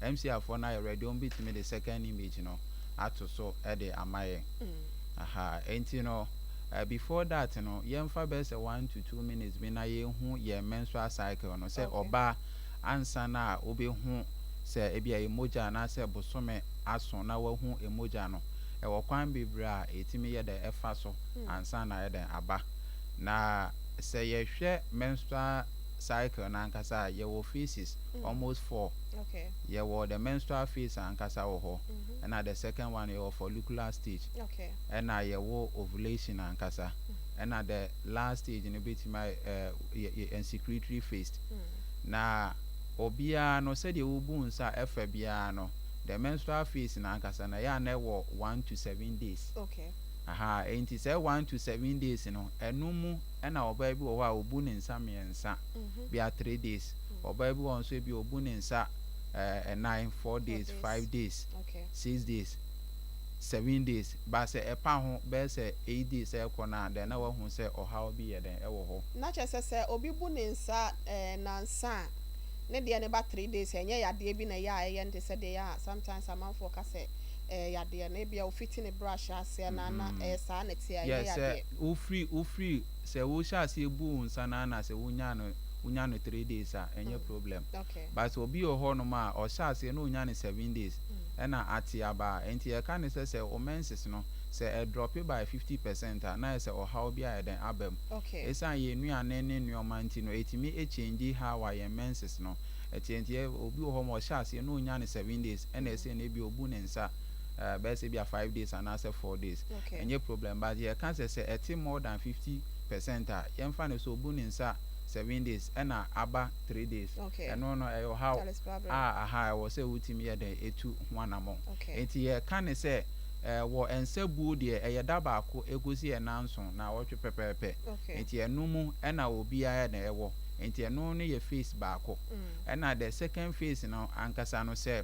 MC afoɔ no ayɛ ready, wɔn bɛtumi de second image no ato so ɛde ama yɛn. Aha, nti no, before that no, yɛmfa bɛyɛ sɛ 1 to 2 minutes bi na yɛhu yɛn menstrual cycle no sɛ ɔbaa ansa na wobɛhu sɛ ebi a emogya anaasɛ bosome aso na wahu emogya no, ɛwɔ kwan bebree a ɛtumi yɛ dɛ ɛfa so ansa na yɛ dɛ aba. Na sɛ yɛhwɛ menstrual cycle n'ankasa a, yɛwɔ phases almost four. Yɛwɔ the menstrual phase ankasa wɔ hɔ, ɛna the second one yɛwɔ follicular stage, ɛna yɛwɔ ovulation ankasa, ɛna the last stage no bɛtumi ayɛ yɛ secretory phase. Na obiara no, sɛdeɛ wobu nsa ɛfa biara no, the menstrual phase n'ankasa na ɛyɛ a na ɛwɔ 1 to 7 days. Aha, nti sɛ 1 to 7 days no, ɛno mu ɛna ɔbaa bi wɔ hɔ a obu ne nsa mmiɛnsa bia 3 days, ɔbaa bi wɔ nso bi obu ne nsa 4, 4 days, days. 5 days, 6 days, 7 days, ba sɛ ɛpa ho bɛyɛ sɛ 8 days ɛkɔ no a, then na wahu sɛ ɔhaw bi yɛ dɛn ɛwɔ hɔ. Na kyerɛ sɛ obi bu ne nsa nansa a, ne deɛ ne ba 3 days, ɛnyɛ yadeɛ bi na ɛyɛ a ɛyɛ nte sɛ deɛ ɛyɛ a sometimes amanfoɔ ka sɛ yadeɛ no ebia ofiti ne brush aseɛ na ɛyɛ saa na ɛte a, ɛnyɛ Yɛ sɛ yadeɛ. wofiri sɛ wohyɛ aseɛ bu wo nsa no ana sɛ wonya no 3 days a, ɛnyɛ problem. But obi wɔ hɔnom a ɔhyɛ aseɛ na onya no 7 days ɛna ate aba a, nti yɛka ne sɛ o menses no sɛ ɛdrop by 50% a, na yɛ sɛ ɔhaw bi ayɛ dɛn aba mu. Ɛsiane yɛn nnuane ne nneɛma nti no, ɛtumi ɛchange how a yɛn menses no ɛteɛ. Nti obi wɔ hɔ ma ɔhyɛ aseɛ na onya no 7 days, ɛna ɛsɛ no ebi obu ne nsa bɛyɛ sɛ bi a 5 days anaasɛ 4 days, ɛnyɛ problem. But yɛka sɛ ɛte more than 50. percent a, yɛmfa no sɛ obu ne nsa 7 days ɛna aba 3 days, ɛno no ɛyɛ ɔhaw a aha ɛwɔ sɛ wotumi yɛ dɛn etu ho anammɔn. Nti yɛka ne sɛ wɔ nsa buo deɛ, ɛyɛ da baako ekosi ɛnanson na awɔtwe pɛpɛɛpɛ. Nti ɛno mu ɛna obiara na ɛwɔ. Nti ɛno no yɛ phase baako. Ɛna the second phase no ankasa no, sɛ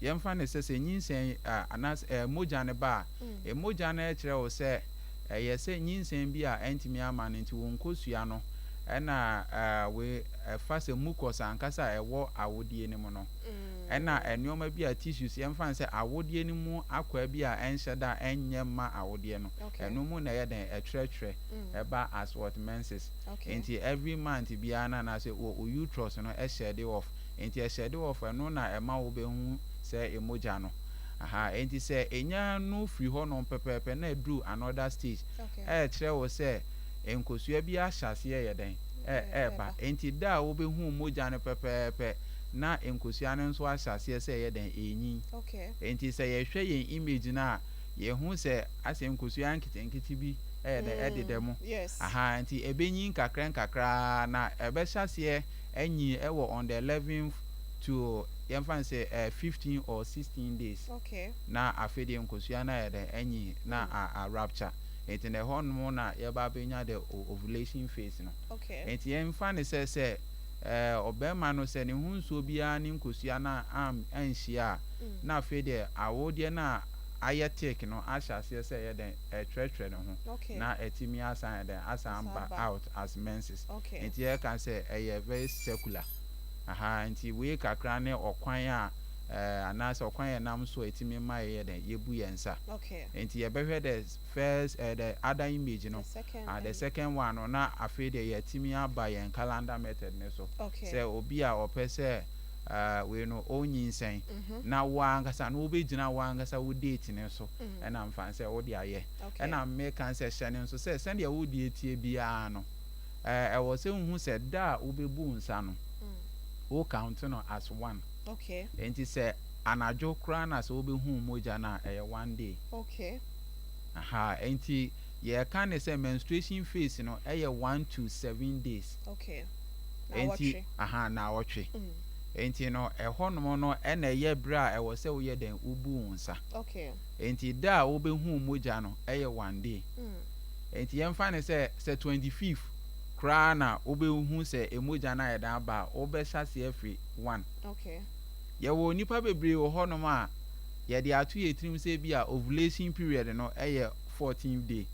yɛmfa ne sɛ nyinsɛn anaasɛ mogya no ba a, mogya no kyerɛ wo sɛ ɛyɛ sɛ nyinsɛn bi a ɛntumi ama no, nti wɔn nkosua no ɛna wei ɛfa sɛ mucus ankasa a ɛwɔ awodie no mu no, ɛna nneɛma bi a tissues, yɛmfa no sɛ awodeɛ no mu akwaa bi a ɛnhyɛ da ɛnyɛ mma awodeɛ no, ɛno mu na ɛyɛ den ɛtwerɛtwerɛ ɛba as what? Menses. Nti every month biara na anaasɛ wɔ uterus no ɛhyɛ de off. Nti ɛhyɛ de off, ɛno na ɛma wo bɛhu sɛ emogya no aha. Nti sɛ enya no firi hɔ nom pɛpɛɛpɛ na ɛduru another stage, ɛɛkyerɛ wo sɛ nkosua bi ahyɛ aseɛ yɛ dɛn ɛɛba. Nti da a wobɛhu mogya no pɛpɛɛpɛ na nkosua no nso ahyɛ aseɛ sɛ ɛyɛ dɛn ɛnyin. Nti sɛ yɛhwɛ yɛn image no a, yɛhu sɛ asɛ nkosua nketenkete bi ɛyɛ dɛn ɛdeda mu. Aha, nti ɛbɛnyin kakra nkakraa na ɛbɛhyɛ aseɛ ɛnyin ɛwɔ on the 11th to yɛmfa no sɛ 15 or 16 days. Na afei deɛ nkosua no ayɛ dɛn ɛnyin na a rupture. Nti na ɛhɔ nom na yɛba abɛnya the ovulation phase no. Nti yɛmfa ne sɛ ɔbɛrima no sɛ ne ho nsuo biara ne nkosua no anhyia a, na afei deɛ awodeɛ no a ayɛ thick no ahyɛ aseɛ sɛ ɛyɛ dɛn ɛtwerɛtwerɛ ne ho na ɛtumi asan yɛ dɛn asan ba out as menses. Nti yɛka sɛ ɛyɛ very circular aha. Nti wei kakra ne ɔkwan a anaasɛ ɔkwan yɛ nam so a ɛtumi ma yɛyɛ dɛn yɛbu yɛn nsa. Nti yɛbɛhwɛ the first the other image no, The second the second one no, na afei deɛ yɛtumi aba yɛn calendar method ne so sɛ obi a ɔpɛ sɛ wei no ɔnyinsɛn na wo ankasa na wobɛgyina wo ankasa wo date ne so ɛna mfa sɛ wode ayɛ. Ɛna mmeka sɛ hyɛ ne nso sɛ sɛdeɛ wode etie biara no, ɛwɔ sɛ wohu sɛ da a wobɛbu nsa no, wo count no as one. Nti sɛ anadwo koraa na sɛ wobɛhu mogya no a, ɛyɛ one day. Aha, nti yɛka ne sɛ menstruation phase no ɛyɛ 1 to 7 days. Na nti wɔtwe. Aha, na awɔtwe. Nti no ɛhɔnom no ɛna ɛyɛ berɛ a ɛwɔ sɛ woyɛ dɛn wobu wo nsa. Nti da a wobɛhu mogya no ɛyɛ one day. Nti yɛmfa ne sɛ 25th koraa na wobɛhu sɛ emogya no ayɛ dan aba a, wobɛhyɛ aseɛ afiri one. Yɛwɔ nipa bebree wɔ hɔnom a yɛde ato yɛ tirim sɛ bi a ovulation period no ɛyɛ 14th day.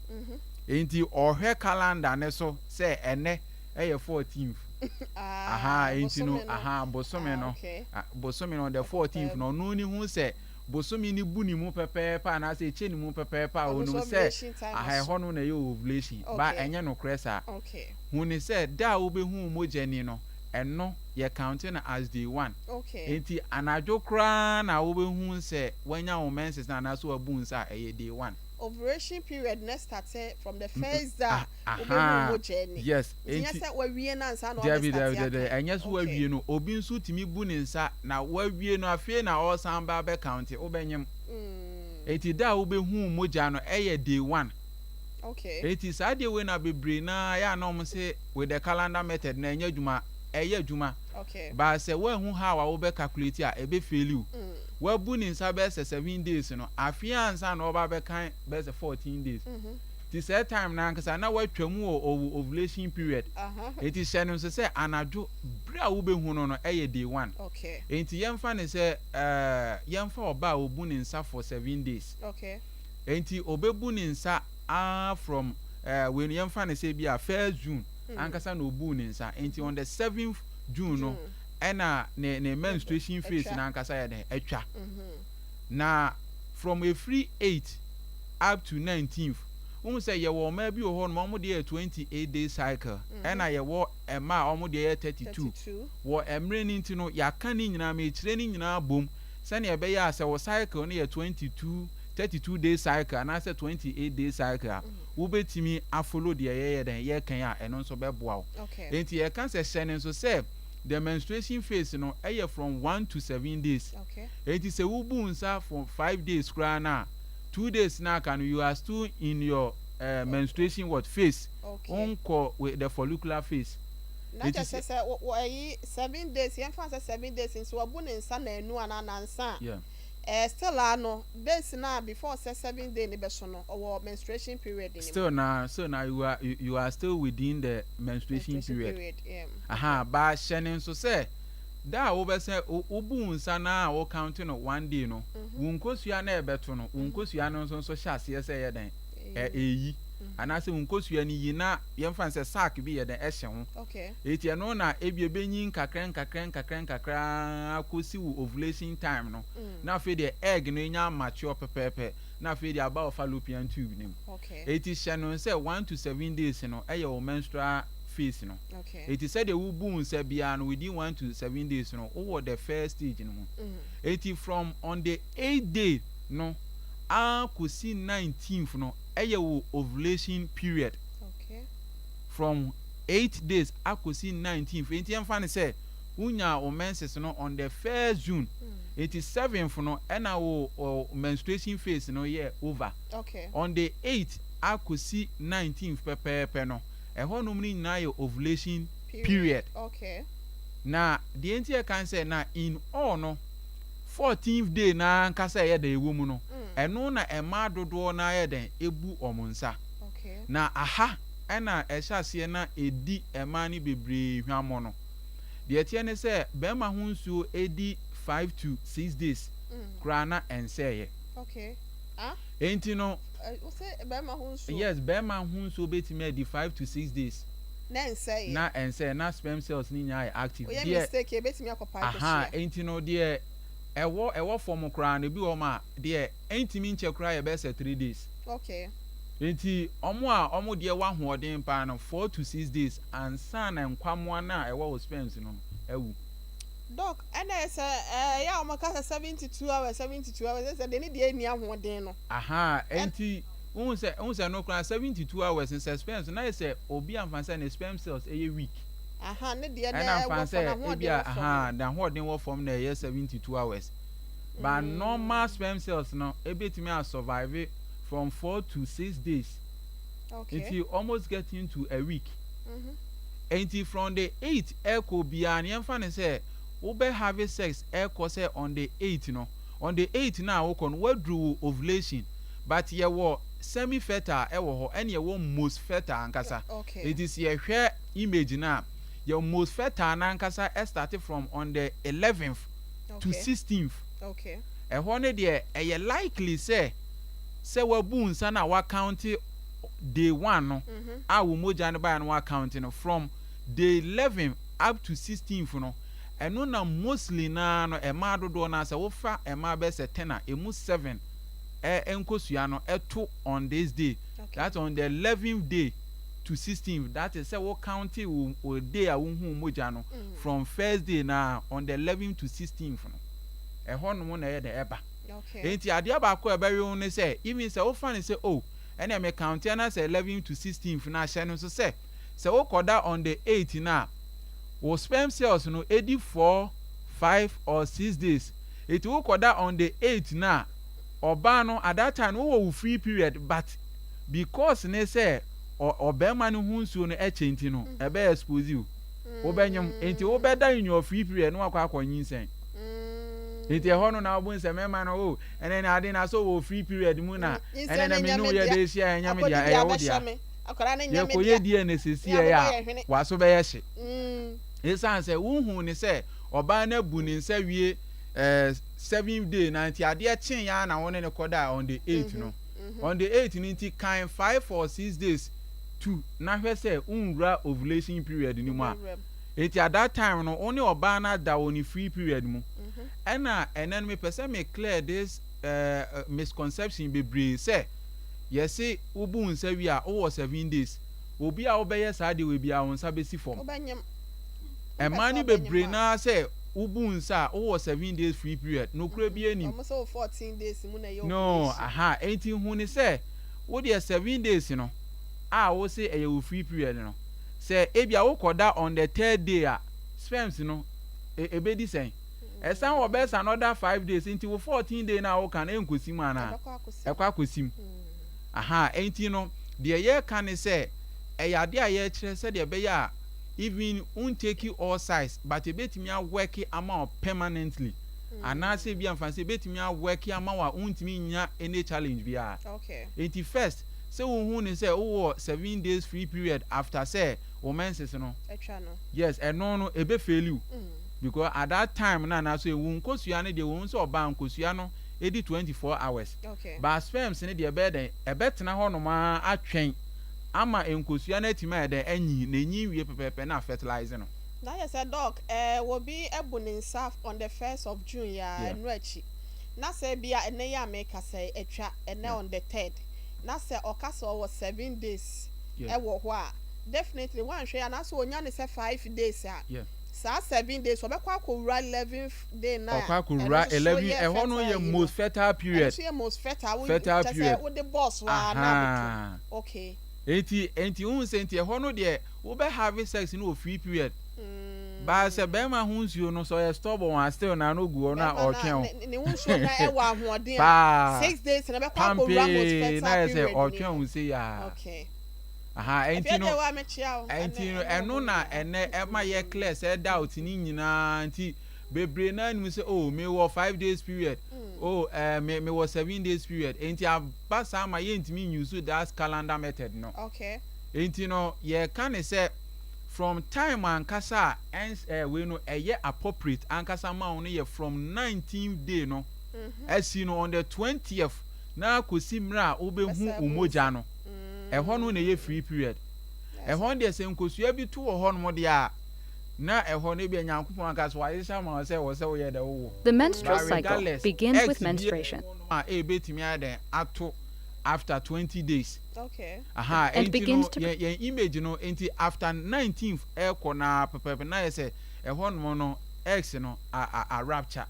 Nti ɔhwɛ calendar ne so sɛ ɛnɛ ɛyɛ 14th. Ah, aha, nti no bosome no. Aha, bosome no. Ah, bosome no the 14th no, ɔno ne hu sɛ bosome ne bu ne mu pɛpɛɛpɛ anaasɛ ɛkyɛ ne mu pɛpɛɛpɛ a, Ɔno onim nso sɛ ovulation time aha aso. ɛhɔ no na ɛyɛ ovulation ba. Ɛnyɛ nokorɛ saa. Hu ne sɛ da a wobɛhu mogya ni no, ɛno yɛ count no as day one. Nti anadwo koraa na wobɛhu sɛ wanya wo menses no anaasɛ wabu nsa a, ɛyɛ day one. Ovulation period ne start from the first day a wobɛhu mogya ni. Yes. Nti nyɛ sɛ wawie no ansa na Dabi. wabɛ Dabi. start Dabi, aka. ɛnyɛ so. Wawie no, obi nso tumi bu ne nsa na wawie no, afei na ɔresan ba bɛ count, wobɛnyem. Eti da a wobɛhu mogya no ɛyɛ day one. Eti saa deɛ wei na bebree naa yɛ a na wɔn sɛ with the calendar method na ɛnyɛ adwuma. Ɛyɛ adwuma baa sɛ woahu how a wobɛ calculate a ɛbɛ fail you. Wabu ne nsa bɛyɛ sɛ 7 days no, afei ansa na ɔba bɛkan bɛyɛ sɛ 14 days. Ti sɛ time na ankasa na watwa mu wɔ ovulation period. Eti hyɛ no nso sɛ anadwo bere a wobɛhu no ɛyɛ day one. Enti yɛmfa ne sɛ yɛmfa ɔba a obu ne nsa for 7 days. Enti obebu ne nsa from wei no, yɛmfa ne sɛ bi a first June ankasa na obu ne nsa. Enti on the 7th June no ɛna ne menstruation phase Atwa. na ankasa yɛ dɛn atwa. Na from efiri 8 up to 19th, wohu sɛ yɛwɔ ɔmaa bi wɔ hɔ nom, ɔmo deɛ yɛ 28 day cycle, ɛna yɛwɔ ɛmaa a ɔmo deɛ yɛ 32. 32. Wɔ mmerɛ no nti no, yɛaka ne nyinaa ma ekyirɛ ne nyinaa bom sɛnea ɛbɛyɛ a sɛ wɔ cycle no yɛ 22, 32 day cycle anaasɛ 28 day cycle a, wobɛtumi afollow deɛ yɛyɛ dɛn yɛkan a, ɛno nso bɛboa wo. Nti yɛka sɛ hyɛ ne nso sɛ the menstruation phase no ɛyɛ from 1 to 7 days. Enti sɛ wobu nsa for 5 days koraa na 2 days na aka no, you are still in your eh, menstruation what phase. Wonkɔ with the follicular phase. Na kyerɛ sɛ sɛ wɔ ɛyi 7 days, yɛmfa sɛ 7 days nso wabu ne nsa naanu anaa nansa a, still a no days na before sɛ 7 day ne bɛso no, ɔwɔ menstruation period ne mu. Still na you are still within the menstruation, menstruation period. Period, yeah. Aha, ba hyɛ ne nso sɛ da a wobɛsɛ wobu wo nsa na a wo count no one day no, wo nkosua na ɛbɛto no, wo nkosua no nso hyɛ aseɛ sɛ ɛyɛ dɛn, ɛyi anaasɛ wo nkosua no yi na yɛmfa no sɛ sac bi yɛ dɛn ɛhyɛ ho. Eti ɛno na ebi ebenyi nkakra nkakra nkakra nkakra kɔsi wo ovulation time no, na afei deɛ egg no enya mature pɛpɛɛpɛ, na afei deɛ aba wɔ fallopian tube no mu. Eti hyɛ no sɛ 1 to 7 days no ɛyɛ wo menstrual phase no. Eti sɛdeɛ wobu nsa biara no, within 1 to 7 days no, wowɔ the first stage no mu. Eti from on the eighth day no akɔsi 19th no ɛyɛ wo ovulation period. From 8 days akɔsi 19th. Eti yɛmfa ne sɛ wonya wo menses no on the 1st June, eti 7th no ɛna wo menstruation phase no yɛ over. On the 8th akɔsi 19th pɛpɛɛpɛ no, ɛhɔnom no nyinaa yɛ ovulation period. Na deɛ nti yɛ kan sɛ na in all no, 14th day na ankasa ɛyɛ dɛn ɛwɔ mu no, ɛno na mmaa dodoɔ na ayɛ dɛn ebu wɔn nsa. Na aha ɛna ɛhyɛ aseɛ na edi mmaa no bebree hwammɔ no. Deɛ ɛteɛ ne sɛ bɛrima ho nsuo edi 5 to 6 days koraa na ɛnsɛɛyɛ. Okay. Ah. Enti no Wosɛ bɛrima ho nsuo? Yes, bɛrima ho nsuo betumi adi 5 to 6 days. Na ɛnsɛeɛ. Na ɛnsɛɛ, na sperm cells ne nyinaa yɛ active. Oyɛ mistake, ebetumi akɔpa akosua. Enti no deɛ ɛwɔ fam koraa no, ebi wɔ hɔ a deɛ ɛntumi nkyɛ koraa yɛ bɛyɛ sɛ 3 days. Nti ɔmo a ɔmo deɛ wɔ ahoɔden paa no, 4 to 6 days ansa na nkwamoa no a ɛwɔ wɔ sperms no ɛwu. Doc, ɛna sɛ ɛyɛ a wɔn ka sɛ 72 hours, 72 hours, ɛsɛ deɛ ne deɛ ɛni ahoɔden no. Aha, nti n sɛ no koraa 72 hours sɛ sperms na yɛ sɛ obi anfa sɛ ne sperm cells ɛyɛ weak. Aha, ne deɛ na ɛwɔ fam, n'ahoɔden wɔ fam. Aha, n'ahoɔden wɔ fam na ɛyɛ 72 hours, but normal sperm cells no ebetumi a survive from 4 to 6 days. Nti almost getting to a week. Nti from the 8 ɛkɔ biara no, yɛmfa ne sɛ wobɛ have sex ɛkɔ sɛ on the 8 no, on the 8 na wokɔ no, waduru wo ovulation, but yɛwɔ semi fertile ɛwɔ hɔ, ɛna yɛwɔ most fertile ankasa. Eti sɛ yɛhwɛ image na yɛ most fertile n'ankasa ɛstart from on the 11th to 16th. Ɛhɔ no deɛ ɛyɛ likely sɛ wabu nsa na wacount day 1 no a wo mogya no baeɛ no, wacount no from day 11 up to 16th no, ɛno na mostly naa no ɛmaa dodoɔ naa sɛ wofa ɛmaa bɛyɛ sɛ 10 a, emu 7 ɛ nkosua no ɛto on this day. That's on the 11th day to 16th. That is sɛ wo count wo day a wohu mogya no from first day na on the 11th to 16th no, ɛhɔ nom na ɛyɛ de ɛba. Nti adeɛ baako a ɛbɛwe wo ne sɛ even sɛ wofa ne sɛ, oh, ɛnna me count na sɛ 11 to 16th na ahyɛ no nso sɛ wokɔda on the 8 na wo sperm cells no edi 4, 5 or 6 days, eti wokɔda on the 8 na ɔbaa no, at that time wowɔ wo free period, but because ne sɛ ɔbɛrima no ho nsuo no ɛkyɛ nti no, ɛbɛ expose you, wobɛnyam, nti wobɛda in your free period na wakɔ akɔ nyinsɛn. Nti ɛhɔ no na wobɔ nsɛ mɛma no o, ɛnɛ na ade na so wɔ free period mu na ɛnɛ na menu yɛ de ehyia, ɛnyɛ me dea, ɛyɛ wo dea. Yɛkɔyɛ DNA sisi yɛ a, waso bɛyɛ hye esan sɛ wohu ne sɛ ɔbaa no abu ne nsa wie 7 day na nti adeɛ kyen ya na wɔne ne kɔda on the 8 no, on the 8 no, nti kan 5 or 6 days to na hwɛ sɛ nwura ovulation period ni mu a. Eti at that time no, wo ne ɔbaa no ada wɔ ne free period mu. Ɛna ɛnɛ no mepɛ sɛ me clear this misconception bebree sɛ yɛse wobu nsa wie a, wowɔ 7 days. Obi a wobɛyɛ saa deɛ wɔ bi a, wo nsa bɛsi fam. Ɛmaa no bebree naa sɛ wobu nsa a, wowɔ 7 days free period, nokura bi anim no. Aha, enti hu ne sɛ wodeɛ 7 days no a wose ɛyɛ wo free period no, sɛ ebi a wokɔda on the third day a, sperms no ebedi sɛn ɛsan wɔ bɛs another 5 days, nti wo 14 day na woka no ɛnkosi mu anaa ɛkɔ akɔsi mu. Aha, enti no Deɛ yɛreka ne sɛ, ɛyɛ adeɛ a yɛrekyerɛ sɛdeɛ ɛbɛyɛ a even wontake all size, but ɛbɛtumi awork ama wo permanently. Anaasɛ bi amfa sɛ ɛbɛtumi awork ama wo a wontumi nya any challenge biara. Nti first, sɛ wohu ne sɛ wowɔ 7 days free period after sɛ wo menses no, atwa no. Yes, ɛno no ɛbɛ fail you because at that time na anaasɛ ewu nkosua no deɛ, wɔn sɛ ɔbaa nkosua no edi 24 hours, but sperms no deɛ, ɛbɛyɛ dɛn, ɛbɛtena hɔ nom ara atwɛn ama nkosua no atumi ayɛ dɛn, anyi na enyi wie pɛpɛɛpɛ na fertilize no. Na yɛ sɛ, Doc, wɔbi abu ne nsa on the 1st of June yɛ a, ɛno akyi na sɛ bia ɛnɛ yi a meka sɛ atwa ɛnɛ on the 3rd, na sɛ ɔka sɛ ɔwɔ 7 days ɛwɔ hɔ a, definitely wanhwɛ yɛ anaasɛ onya ne sɛ 5 days a, saa 7 days ɔbɛkɔ akɔwura 11th day na ɔkɔ akɔwura 11. Ɛhɔ no yɛ most fertile period. Ɛno nso yɛ most fertile. Fertile period. Kyɛ sɛ wode bɔs wa na aboto, okay. Eti n sɛ nti ɛhɔ no deɛ, wobɛ have sex no wɔ free period. Baa sɛ bɛrima ho nsuo no sɛ ɔyɛ stubborn a, still na no gu hɔ na ɔtwɛn o. Ne ho nsuo na ɛwɔ ahoɔden a, 6 days na bɛkɔ akɔwura most fertile na yɛ sɛ ɔtwɛn o se yaa. Aha, enti no ɛno na ɛnɛ ɛma yɛ clear sɛ doubt ni nyinaa. Nti bebree naa nim sɛ, oh, me wɔ 5 days period, oh, me wɔ 7 days period. Enti aba saa ma yɛntumi use that calendar method no. Enti no yɛka ne sɛ from time ankasa a ɛns wei no ɛyɛ appropriate ankasa ma wo no yɛ from 19th day no ɛsi no on the 20th na kɔsi mmerɛ a wobɛhu wo mogya no. Ɛhɔ no na ɛyɛ free period. Ɛhɔ deɛ, sɛ nkosua bi to wɔ hɔ nom deɛ a, na ɛhɔ no ebi Nyankopɔn ankasa wahyehyɛ ama wo sɛ wɔ sɛ woyɛ dɛ wowɔ. The menstrual cycle begins with menstruation. A ebetumi ayɛ dɛn ato after 20 days. Aha. And enti begins no to yɛn image no, nti after 19th ɛkɔ na pɛpɛpɛ na yɛ sɛ ɛhɔ nom no eggs no a rupture.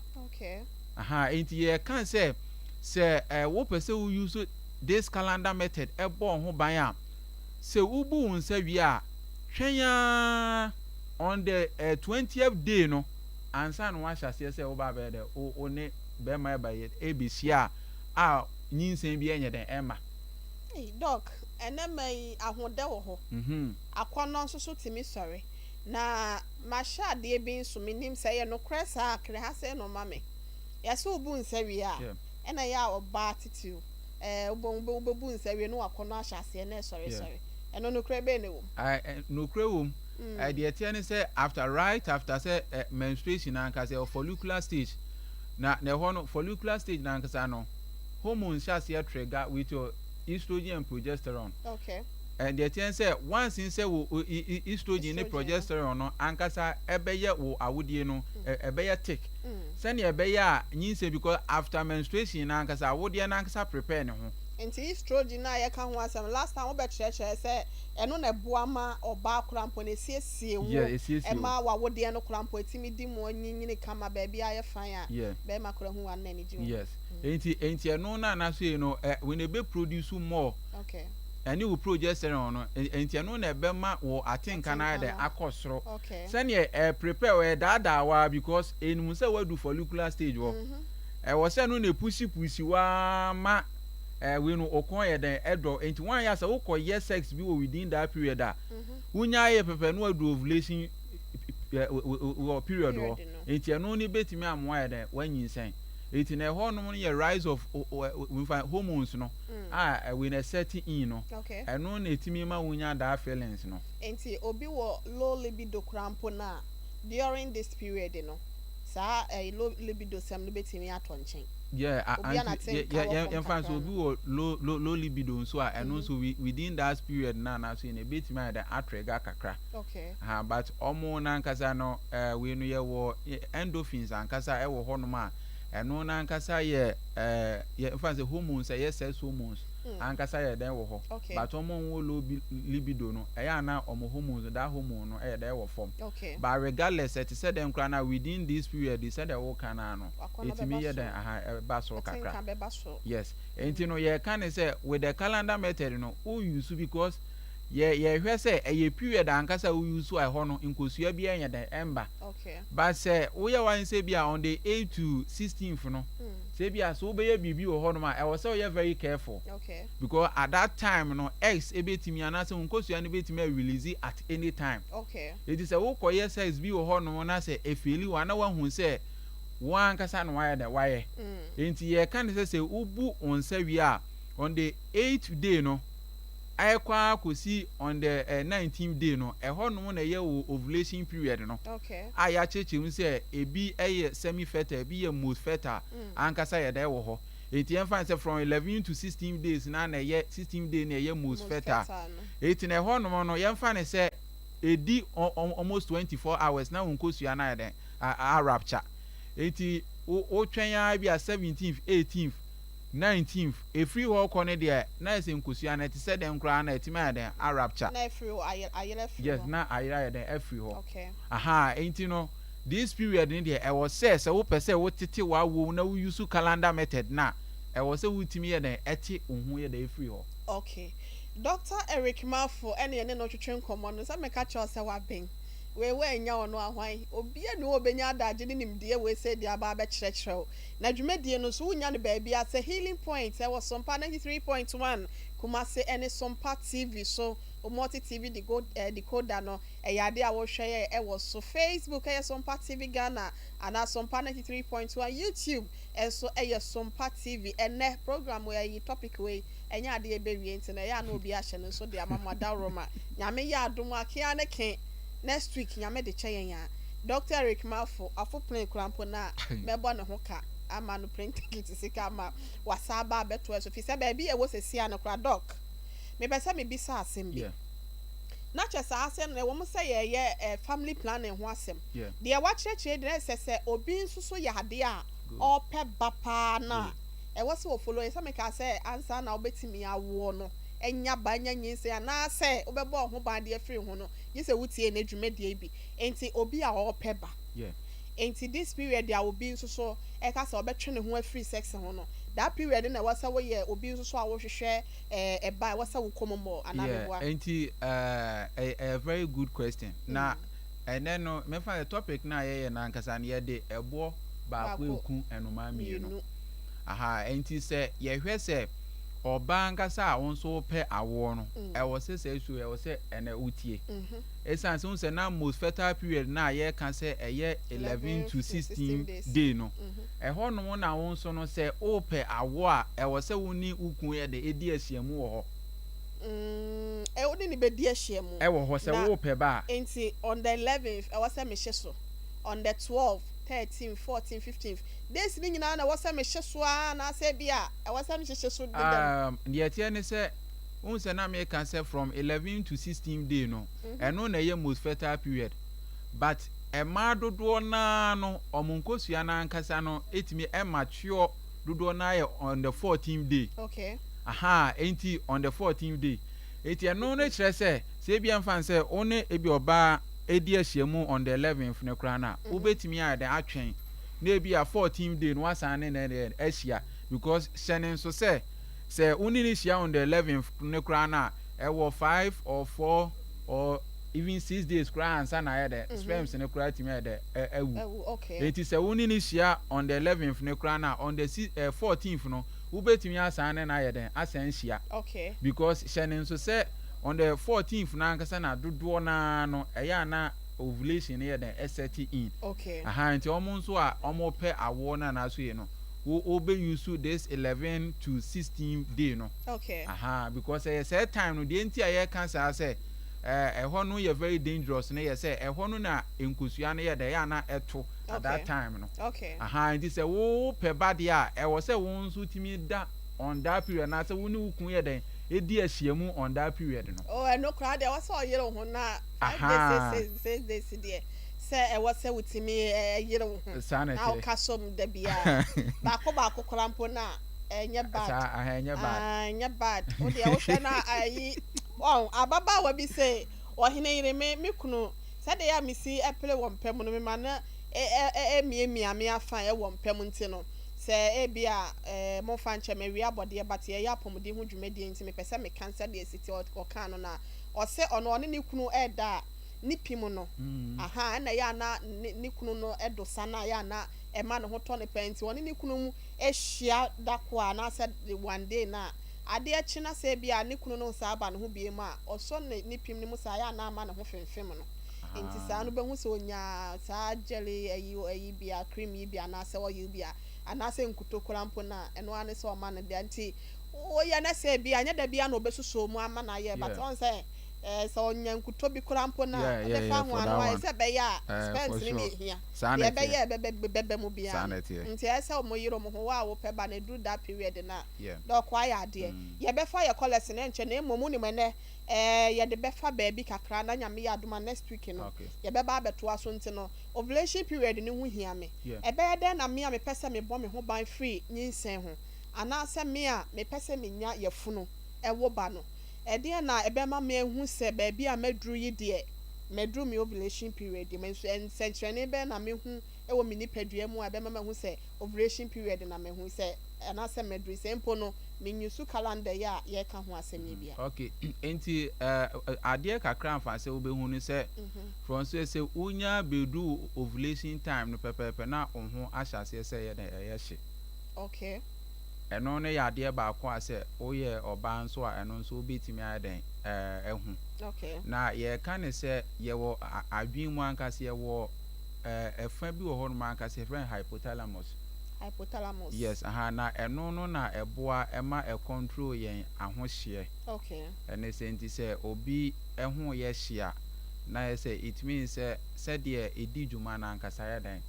Aha, nti yɛka sɛ wopɛ sɛ wo use this calendar method ɛbɔ ho ban a, sɛ wobu wo nsa wie a, twɛn ara on the 20th day no ansa na wahyɛ aseɛ sɛ woba abɛyɛ dɛ wo ne bɛrima ɛba yɛ ɛbɛhyia a nyinsɛn bi ɛnyɛ dɛn ɛma. Hey, Doc, ɛnɛ ma yi ahodɛ wɔ hɔ. Akɔnnɔ nso so tumi sɔre. Na mahyɛ adeɛ bi nso, menim sɛ ɛyɛ nokorɛ saa kere ha sɛ no ma me. Yɛsɛ wobu nsa wie a, ɛna ɛyɛ a ɔbaa titiriw wobɛbu nsa wie no, wakɔnnɔ ahyɛ aseɛ na ɛsɔre sɔre. Ɛno nokorɛ bɛɛ na ɛwɔ mu? Nokorɛ wɔ mu. Deɛ ɛteɛ ne sɛ after, right after sɛ menstruation ankasa, ɛwɔ follicular stage na ɛhɔ no, follicular stage na ankasa no, hormones hyɛ aseɛ trigger with your estrogen and progesterone. Deɛ ɛteɛ ne sɛ once sɛ wo estrogen ne progesterone no ankasa ɛbɛyɛ wo awodie no ɛbɛyɛ thick sɛnea ɛbɛyɛ a nyinsɛn, because after menstruation na ankasa awodeɛ no ankasa prepare ne ho. Nti estrogen na yɛka ho asɛm last time, wobɛkyerɛkyerɛ sɛ ɛno na ɛboa ma ɔbaa kora mpo na esiesie wo, ɛma wawodeɛ no kora mpo etimi di mu anyinyini kama, baabi ayɛ fine a bɛrima kora hu wa na ani gye ho. Yes, enti ɛno na anaso yi no when ebe produce more ɛne wo progesterone no, enti ɛno na ɛbɛma wo atenka no ayɛ dɛ akɔ soro sɛnea prepare wɔ ɛdaadaa wa, because enum sɛ wadu follicular stage wɔ ɛwɔ sɛ no na epush push waa ma wei no ɔkɔn yɛ dɛn ɛdɔ. Enti wɔn ayɛ sɛ wokɔ yɛ sex bi wɔ within that period a, wonya yɛ pɛpɛ no, wadu ovulation wɔ period hɔ, enti ɛno ne betumi amoa yɛ dɛn wanyinsɛn. Eti na ɛhɔ nom no yɛ rise of nfa hormones no a ɛwei na set in no, ɛno na etumi ma wonya that feelings no. Nti obi wɔ low libido koraa mpo na during this period no, saa low libido sɛm no betumi atɔ nkyɛn? Yeah, anti yɛmfa nso obi wɔ low libido nso a, ɛno nso within that period na anaso yɛ na ebetumi ayɛ dɛ atrigger kakra. Ha, but ɔmo nankasa no wei no yɛwɔ endorphins ankasa ɛwɔ hɔnom a ɛno nankasa yɛ yɛ nfa sɛ hormones, ɛyɛ sex hormones ankasa yɛ dɛn wɔ hɔ. But ɔmo wɔ low libido no, ɛyɛ ana ɔmo hormones, that hormone no ɛyɛ dɛn wɔ fam. But regardless, ɛte sɛ dɛn koraa na within this period sɛdeɛ wɔka naa no, ɛtumi yɛ dɛn aha ɛba soro kakra. Yes, nti no yɛka ne sɛ with the calendar method no, wo use because Yɛ yɛhwɛ sɛ ɛyɛ period ankasa a wo use a ɛhɔ no nkosua biara nyɛ dɛn ɛmba. But sɛ woyɛ w'adwene sɛ ebia on the 8 to 16th no, sɛ ebia sɛ wobɛyɛ biribi wɔ hɔnom a, ɛwɔ sɛ woyɛ very careful. Because at that time no, eggs ebetumi anaasɛ wo nkosua no betumi a release at any time. Enti sɛ wokɔyɛ sex bi wɔ hɔnom na sɛ efeeli wo a, na woahu sɛ wo ankasa na woayɛ dɛn, woayɛ. Enti yɛka no sɛ sɛ wobu wo nsa wie a, on the eighth day no, ɛkɔ ara kɔsi on the 19th day no, ɛhɔ nom na ɛyɛ wo ovulation period no, a yɛakyerɛkyerɛ mu sɛ ebi yɛ semi fertile, ebi yɛ most fertile, ankasa yɛ dɛ wɔ hɔ. Enti yɛmfa no sɛ from 11 to 16 days na na ɛyɛ 16 day na ɛyɛ most fertile. Enti na ɛhɔ nom no, yɛmfa no sɛ ɛdi almost 24 hours na wo nkosua no ayɛ dɛn, a rupture. Enti wotwɛn ara bi a 17th, 18th, 19th, ɛfiri hɔ rekɔ no deɛ, na ayɛ sɛ nkosua no ɛte sɛ dɛn koraa na atumi ayɛ dɛn, a rupture. Na afiri hɔ, ayɛ, ayerɛ afiri Yes, hɔ. na ayerɛ ayɛ dɛn, afiri hɔ. Okay. Ahaa, enti no, this period no deɛ, ɛwɔ sɛ, sɛ wopɛ sɛ wotete w'awoɔ mu na wo use calendar method no a, ɛwɔ sɛ wotumi yɛ dɛn, ɛte wo ho yɛ dɛn firi hɔ. Okay. Doctor Eric Marfo ɛna yɛne no retwetwe nkɔmmɔ no, sɛ meka kyerɛ wo sɛ waben, wei woannya ɔno a hwan? Obiara nni hɔ a ɔbɛnya adagye ne nimdeɛ wei sei de aba abɛkyerɛkyerɛ wo. Na dwumadie no nso wonya no baabiara sɛ Healing Point ɛwɔ Sompa 93.1 Kumasi ɛne Sompa TV so, wo Multi TV decoder no ɛyɛ adeɛ a wohwɛ yɛ ɛwɔ so. Facebook ɛyɛ Sompa TV Ghana anaa Sompa 93.1, YouTube nso ɛyɛ Sompa TV. Ɛnnɛ program wei ayi topic wei ɛnyɛ adeɛ ɛbɛwie nti no ɛyɛ a na obi ahyɛ no nso de ama mo adaworoma. Nyame yɛ adom a kea ne ke next week Nyame de kyɛ yɛn a Doctor Eric Mafo afo plane koraa mpo no a mɛbɔ ne ho ka ama no plane ticket sika ama wasa aba abɛtoa so fisɛ baabi a ɛwɔ sesia no koraa Doc mepɛ sɛ mebisa asɛm bi na kyɛ saa asɛm no ɛwɔ mu sɛ yɛyɛ eh, family planning ho asɛm deɛ wakyerɛkyerɛ deɛ ɛsɛ sɛ obi nso so yɛ adeɛ a ɔpɛ ba paa no a ɛwɔ sɛ ɔfollow yɛ sɛ mekaa sɛ ansa na wobɛtumi awoɔ no anya ba anya nyinsɛn anaasɛ wobɛbɔ wo ho ban de afiri ho no gye sɛ wotie ne dwumadie bi. Enti obi a ɔrepɛ ba. Enti this period a obi nso so ɛka sɛ ɔbɛtwe ne ho afiri sex ho no, that period no na ɛwɔ sɛ woyɛ obi nso so a wohwehwɛ ɛba a ɛwɔ sɛ wokɔ mu more anaa Yeah, meboa? enti ɛyɛ ɛyɛ very good question. Na ɛnɛ no mɛfa sɛ topic no a yɛyɛ no ankasa no yɛde ɛboɔ baako Baako, reku nnomaa mmienu. mmienu. Aha, enti sɛ yɛhwɛ sɛ ɔbaa ankasa a wo nso wopɛ awoɔ no, ɛwɔ sɛ saa su ɛwɔ sɛ ɛnɛ wotie. Esiane sɛ wohu sɛ na most fertile period no a yɛreka sɛ ɛyɛ 11 to 16 day no, ɛhɔnom na wo nso no sɛ wopɛ awoɔ a, ɛwɔ sɛ wo ne wo kunu yɛ dɛ ɛdi ahyiamu wɔ hɔ. Mm, wo ne no bɛdi ahyiamu. Ɛwɔ hɔ sɛ Na wopɛ ba a. nti on the 11th ɛwɔ sɛ mehye so, on the 12th, 13th, 14th, 15th, days no nyinaa na ɛwɔ sɛ mehye so ara anaasɛ bi a ɛwɔ sɛ mehyehye so dedam? Um, deɛ ɛteɛ ne sɛ, Wohu sɛ na meka sɛ from 11 to 16 day no, ɛno na ɛyɛ most fertile period. But mmaa dodoɔ no ara no, wɔn nkosua no ankasa no tumi mature dodoɔ no ara yɛ on the 14th day. Okay. Aha, enti on the 14th day. Enti ɛno no kyerɛ sɛ, sɛ ebia mfa no sɛ wo ne ebi ɔbaa edi ahyiamu on the 11th no koraa no a, wobɛtumi ayɛ dɛn atwɛn na ebia 14th day no woasan ne no ahyia because hyɛ no nso sɛ Sɛ wo ne no hyia on the eleventh no koraa no a, ɛwɔ five or four or even 6 days koraa ansa na ayɛ dɛ sperms no koraa atumi ayɛ dɛ awu. Awu, okay. Enti sɛ wo ne no hyia on the 11th no koraa no a, on the 14th no, wobɛtumi asan ne no ayɛ dɛn asan ahyia. Okay. Because hyɛ no nso sɛ on the 14th no ankasa na dodoɔ no ara no ɛyɛ a na ovulation no yɛ dɛn ɛsɛte in. Okay. Aha, nti wɔn nso a wɔpɛ awoɔ no anaa so yɛ no, wo wo bɛ use this 11 to 16 day no. Okay. Aha, because ɛyɛ sɛ time no deɛ nti a yɛka saa sɛ ɛɛ ɛhɔ no yɛ very dangerous no yɛ sɛ ɛhɔ no na nkosua no yɛ dɛ ɛyɛ ana ɛto at that time no. Okay. Aha, nti sɛ wo pɛ ba deɛ a ɛwɔ sɛ wo nso tumi da on that period na sɛ wo ne wo kun yɛ dɛn edi ahyiamu on that period no. Oh, ɛno koraa deɛ ɛwɔ sɛ ɔyere wo ho na 5 days, 6 days deɛ sɛ ɛwɔ sɛ wotumi yere wo ho Saa na na ɛteɛ. woka som da biara baako baako koraa mpo na ɛnyɛ bad. Saa aha, ɛnyɛ bad. Ah, ɛnyɛ bad. Wo deɛ wohwɛ na ayi wɔn ababaawa bi sɛ ɔhene yere me kunu sɛdeɛ yɛ a mesi ɛpere wɔ mpɛ mu no mema no ɛmiamia me afa ɛwɔ mpɛ mu nti no. Sɛ ebia eh, momfa nkyɛ me, awia abɔdeɛ but yɛyɛ apɔmuden ho dwumadie nti mepɛ sɛ meka sɛdeɛ ɛsi teɛ, ɔkaa no na ɔse ɔno ɔne ne kunu ɛɛda a, ne pi mu no, ahaa, ɛna ɛyɛ a na ne ne kunu no do sa no a ɛyɛ a na ɛma ne ho tɔ no paa nti ɔne ne kunu mu hyia da ko a anaasɛ one day no a, adeɛ kye na sɛ ebia ne kunu no nsan ba ne ho biom a, ɔsɔ ne ne pim no mu saa ɛyɛ a na ama ne ho femfem no. Nti saa no wobɛhu sɛ ɔnya saa jelly ayi ayi bi a, cream yi bi anaasɛ oil bi a, anaasɛ nkuto koraa mpo no a, ɛno ara ne sɛ ɔma no dea. Nti woyɛ na sɛ ebia ɛnyɛ da biara na ɔbɛsusuo mu ama no ayɛ but ɔhu sɛ Eh, sɛ ɔnya nkutɔ bi koraa mpo no a, ɔbɛfa ho ano ayɛ sɛ ɛbɛyɛ a sperms no na ehia. Deɛ ɛbɛyɛ a ɛbɛba mu biara no. Nti ɛyɛ sɛ wɔyere wɔn ho. Wo a wopɛ ba no, ɛduru that period no a, dɔk woayɛ adeɛ. Yɛbɛfa yɛ callers no ɛnkyɛ na mmom wonim ɛnnɛ, eh, yɛde bɛfa baabi kakra na Nyame yɛ adom a next week no, yɛbɛba abɛtoa so. Nti no, ovulation period no ho hia me. Ɛbɛyɛ dɛn na me a mepɛ sɛ mebɔ me ho ban firi nyinsɛn ho, anaasɛ me a mepɛ sɛ menya yafunu wo ba no, Ɛdeɛn na ɛbɛma mahu sɛ baabi a maduru yi deɛ, maduru me ovulation period mu? Nso nsɛnkyerɛnne bɛn na mehu wɔ me nipadua mu a ɛbɛma mahu sɛ ovulation period na mahu sɛ anaasɛ maduru yi, sɛ mpo no me use calendar yi a yɛreka ho asɛm yi bi a? Ok, nti adeɛ kakra mfa sɛ wobɛhu ne sɛ, from sɛ sɛ wonya bɛdu ovulation time no pɛpɛɛpɛ na wo ho ahyɛ aseɛ sɛ ɛyɛ dɛn, ɛyɛ hye. Ok. Ɛno no yɛ adeɛ baako a sɛ woyɛ ɔbaa nso a ɛno nso wobɛtumi ayɛ dɛn ahu. Na yɛreka no sɛ yɛwɔ adwene mu ankasa yɛwɔ ɛfa bi wɔ hɔnom ankasa yɛfrɛ no hypothalamus. Hypothalamus. Yes, aha, na ɛno no na ɛboa ɛma ɛcontrol yɛn ahohyeɛ. Okay. Ɛne sɛ nti sɛ obi ho yɛ hye a na yɛ sɛ it means sɛ sɛdeɛ ɛdi dwuma no ankasa yɛ dɛn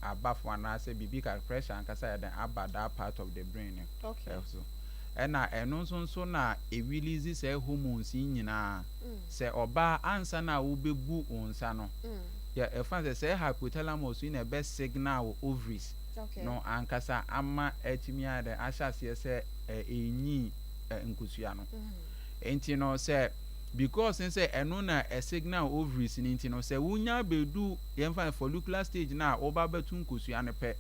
aba fam anaasɛ biribi kakra pressure ankasa yɛ dɛn aba that part of the brain no Okay. so. Ɛna ɛno nso nso na ɛrelease saa hormones yi nyinaa. Sɛ ɔbaa ansa na wobɛbu wo nsa no, yɛ ɛfa sɛ sɛ hypothalamus yi na ɛbɛ signal wo ovaries Okay. no ankasa ama atumi ayɛ dɛn ahyɛ aseɛ sɛ ɛnyi nkosua no. Nti no sɛ because ne sɛ ɛno na ɛsignal ovaries no nti no sɛ wonya bɛdu yɛmfa no follicular stage no a woba bɛto nkosua no pɛ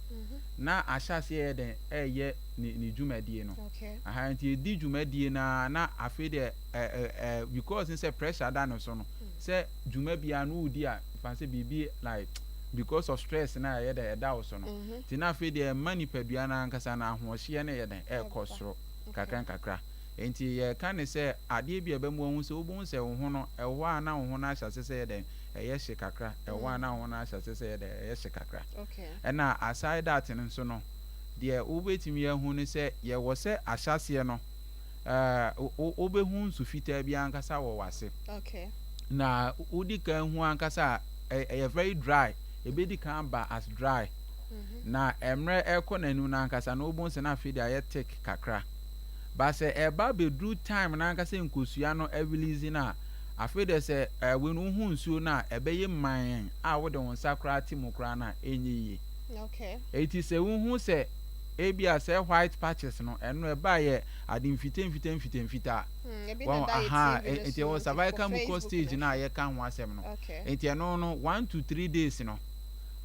na ahyɛ aseɛ yɛ dɛn ɛyɛ ne ne dwumadie no. Okay. Aha nti ɛdi dwumadie no ara na afei deɛ ɛ ɛ ɛ because ne sɛ pressure da ne so no sɛ dwuma biara no wodi a fa sɛ biribi like because of stress na ɛyɛ dɛn ɛda wo so no nti na afei deɛ ɛma nipadua no ankasa no ahoɔhyeɛ no yɛ dɛn ɛrekɔ soro kakra nkakra. Enti yɛka no sɛ adeɛ bi a ɛbɛma woahu sɛ wobɛhu sɛ wo ho no, ɛwɔ hɔ a na wo ho no ahyɛ aseɛ sɛ ɛyɛ dɛn, ɛyɛ hye kakra, ɛwɔ hɔ a na wo ho no ahyɛ aseɛ sɛ ɛyɛ dɛn, ɛyɛ hye kakra. Ɛna aside that no nso no, deɛ wobɛtumi ahu ne sɛ yɛwɔ sɛ ahyɛaseɛ no, ɛɛ wobɛhu nsu fitaa bi ankasa wɔ w'ase. Na wodi kan hu ankasa a, ɛyɛ very dry, ɛbɛdi kan aba as dry. Na mmerɛ ɛrekɔ n'anim no ankasa no, wobɛhu sɛ na afei deɛ ayɛ thick kakra. But sɛ ɛba bɛduru time no ankasa nkosua no release no a, afei deɛ sɛ eh, wei no wohu nsuo no a, ɛbɛyɛ mann a wode wo nsa koraa te mu koraa no a, ɛnyɛ yie. Okay. Enti sɛ wohu sɛ ebia sɛ white patches no, ɛno ɛba yɛ ade mfita mfita mfita mfita. Ebi na Wɔn ɛda yɛ aha, TV no enti so no, ɛwɔ nti kɔ cervical mucus Facebook stage no no a hwɛ. yɛka ho asɛm no. Okay. Enti ɛno no, 1 to 3 days no,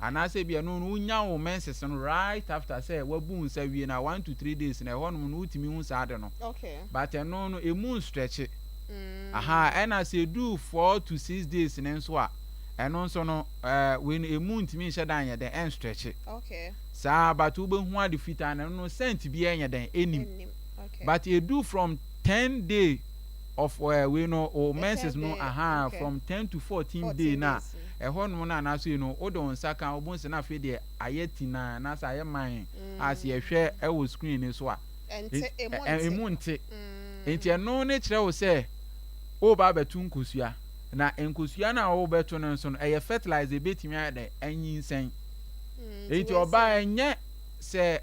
anaasɛ ebia no no wonya wo menses no right after sɛ wabu wo nsa wie na 1 to 3 days na ɛhɔnom no wotumi hu saa ade no. But ɛno no emu nstretch. Aha, ɛna sɛ edu 4 to 6 days ne nso a, ɛno nso no wei no emu ntumi nhyɛ da nyɛ dɛn ɛnstretch. Saa, but wobɛhu ade fitaa no, ɛno no scent biara nyɛ dɛn ɛnim. Ɛnim. Okay. But edu from 10 day of wei no o The menses 10th no day, aha, from 10 to 14 day 14 na days. ɛhɔ nom no anaasɛ yi no wode wo nsa ka wobɛhu sɛ na afei deɛ ayɛ tinaa anaasɛ ayɛ man a sɛ yɛhwɛ ɛwɔ screen no so a Ɛnte, emu nte. Emu nte. Nti ɛno ne kyerɛ wo sɛ woba abɛto nkosua na nkosua no a wobɛto no nso no ɛyɛ fertilizer ebɛtumi ayɛ dɛ anyinsɛn. Nti nti ɔbaa wei sɛ ɛnyɛ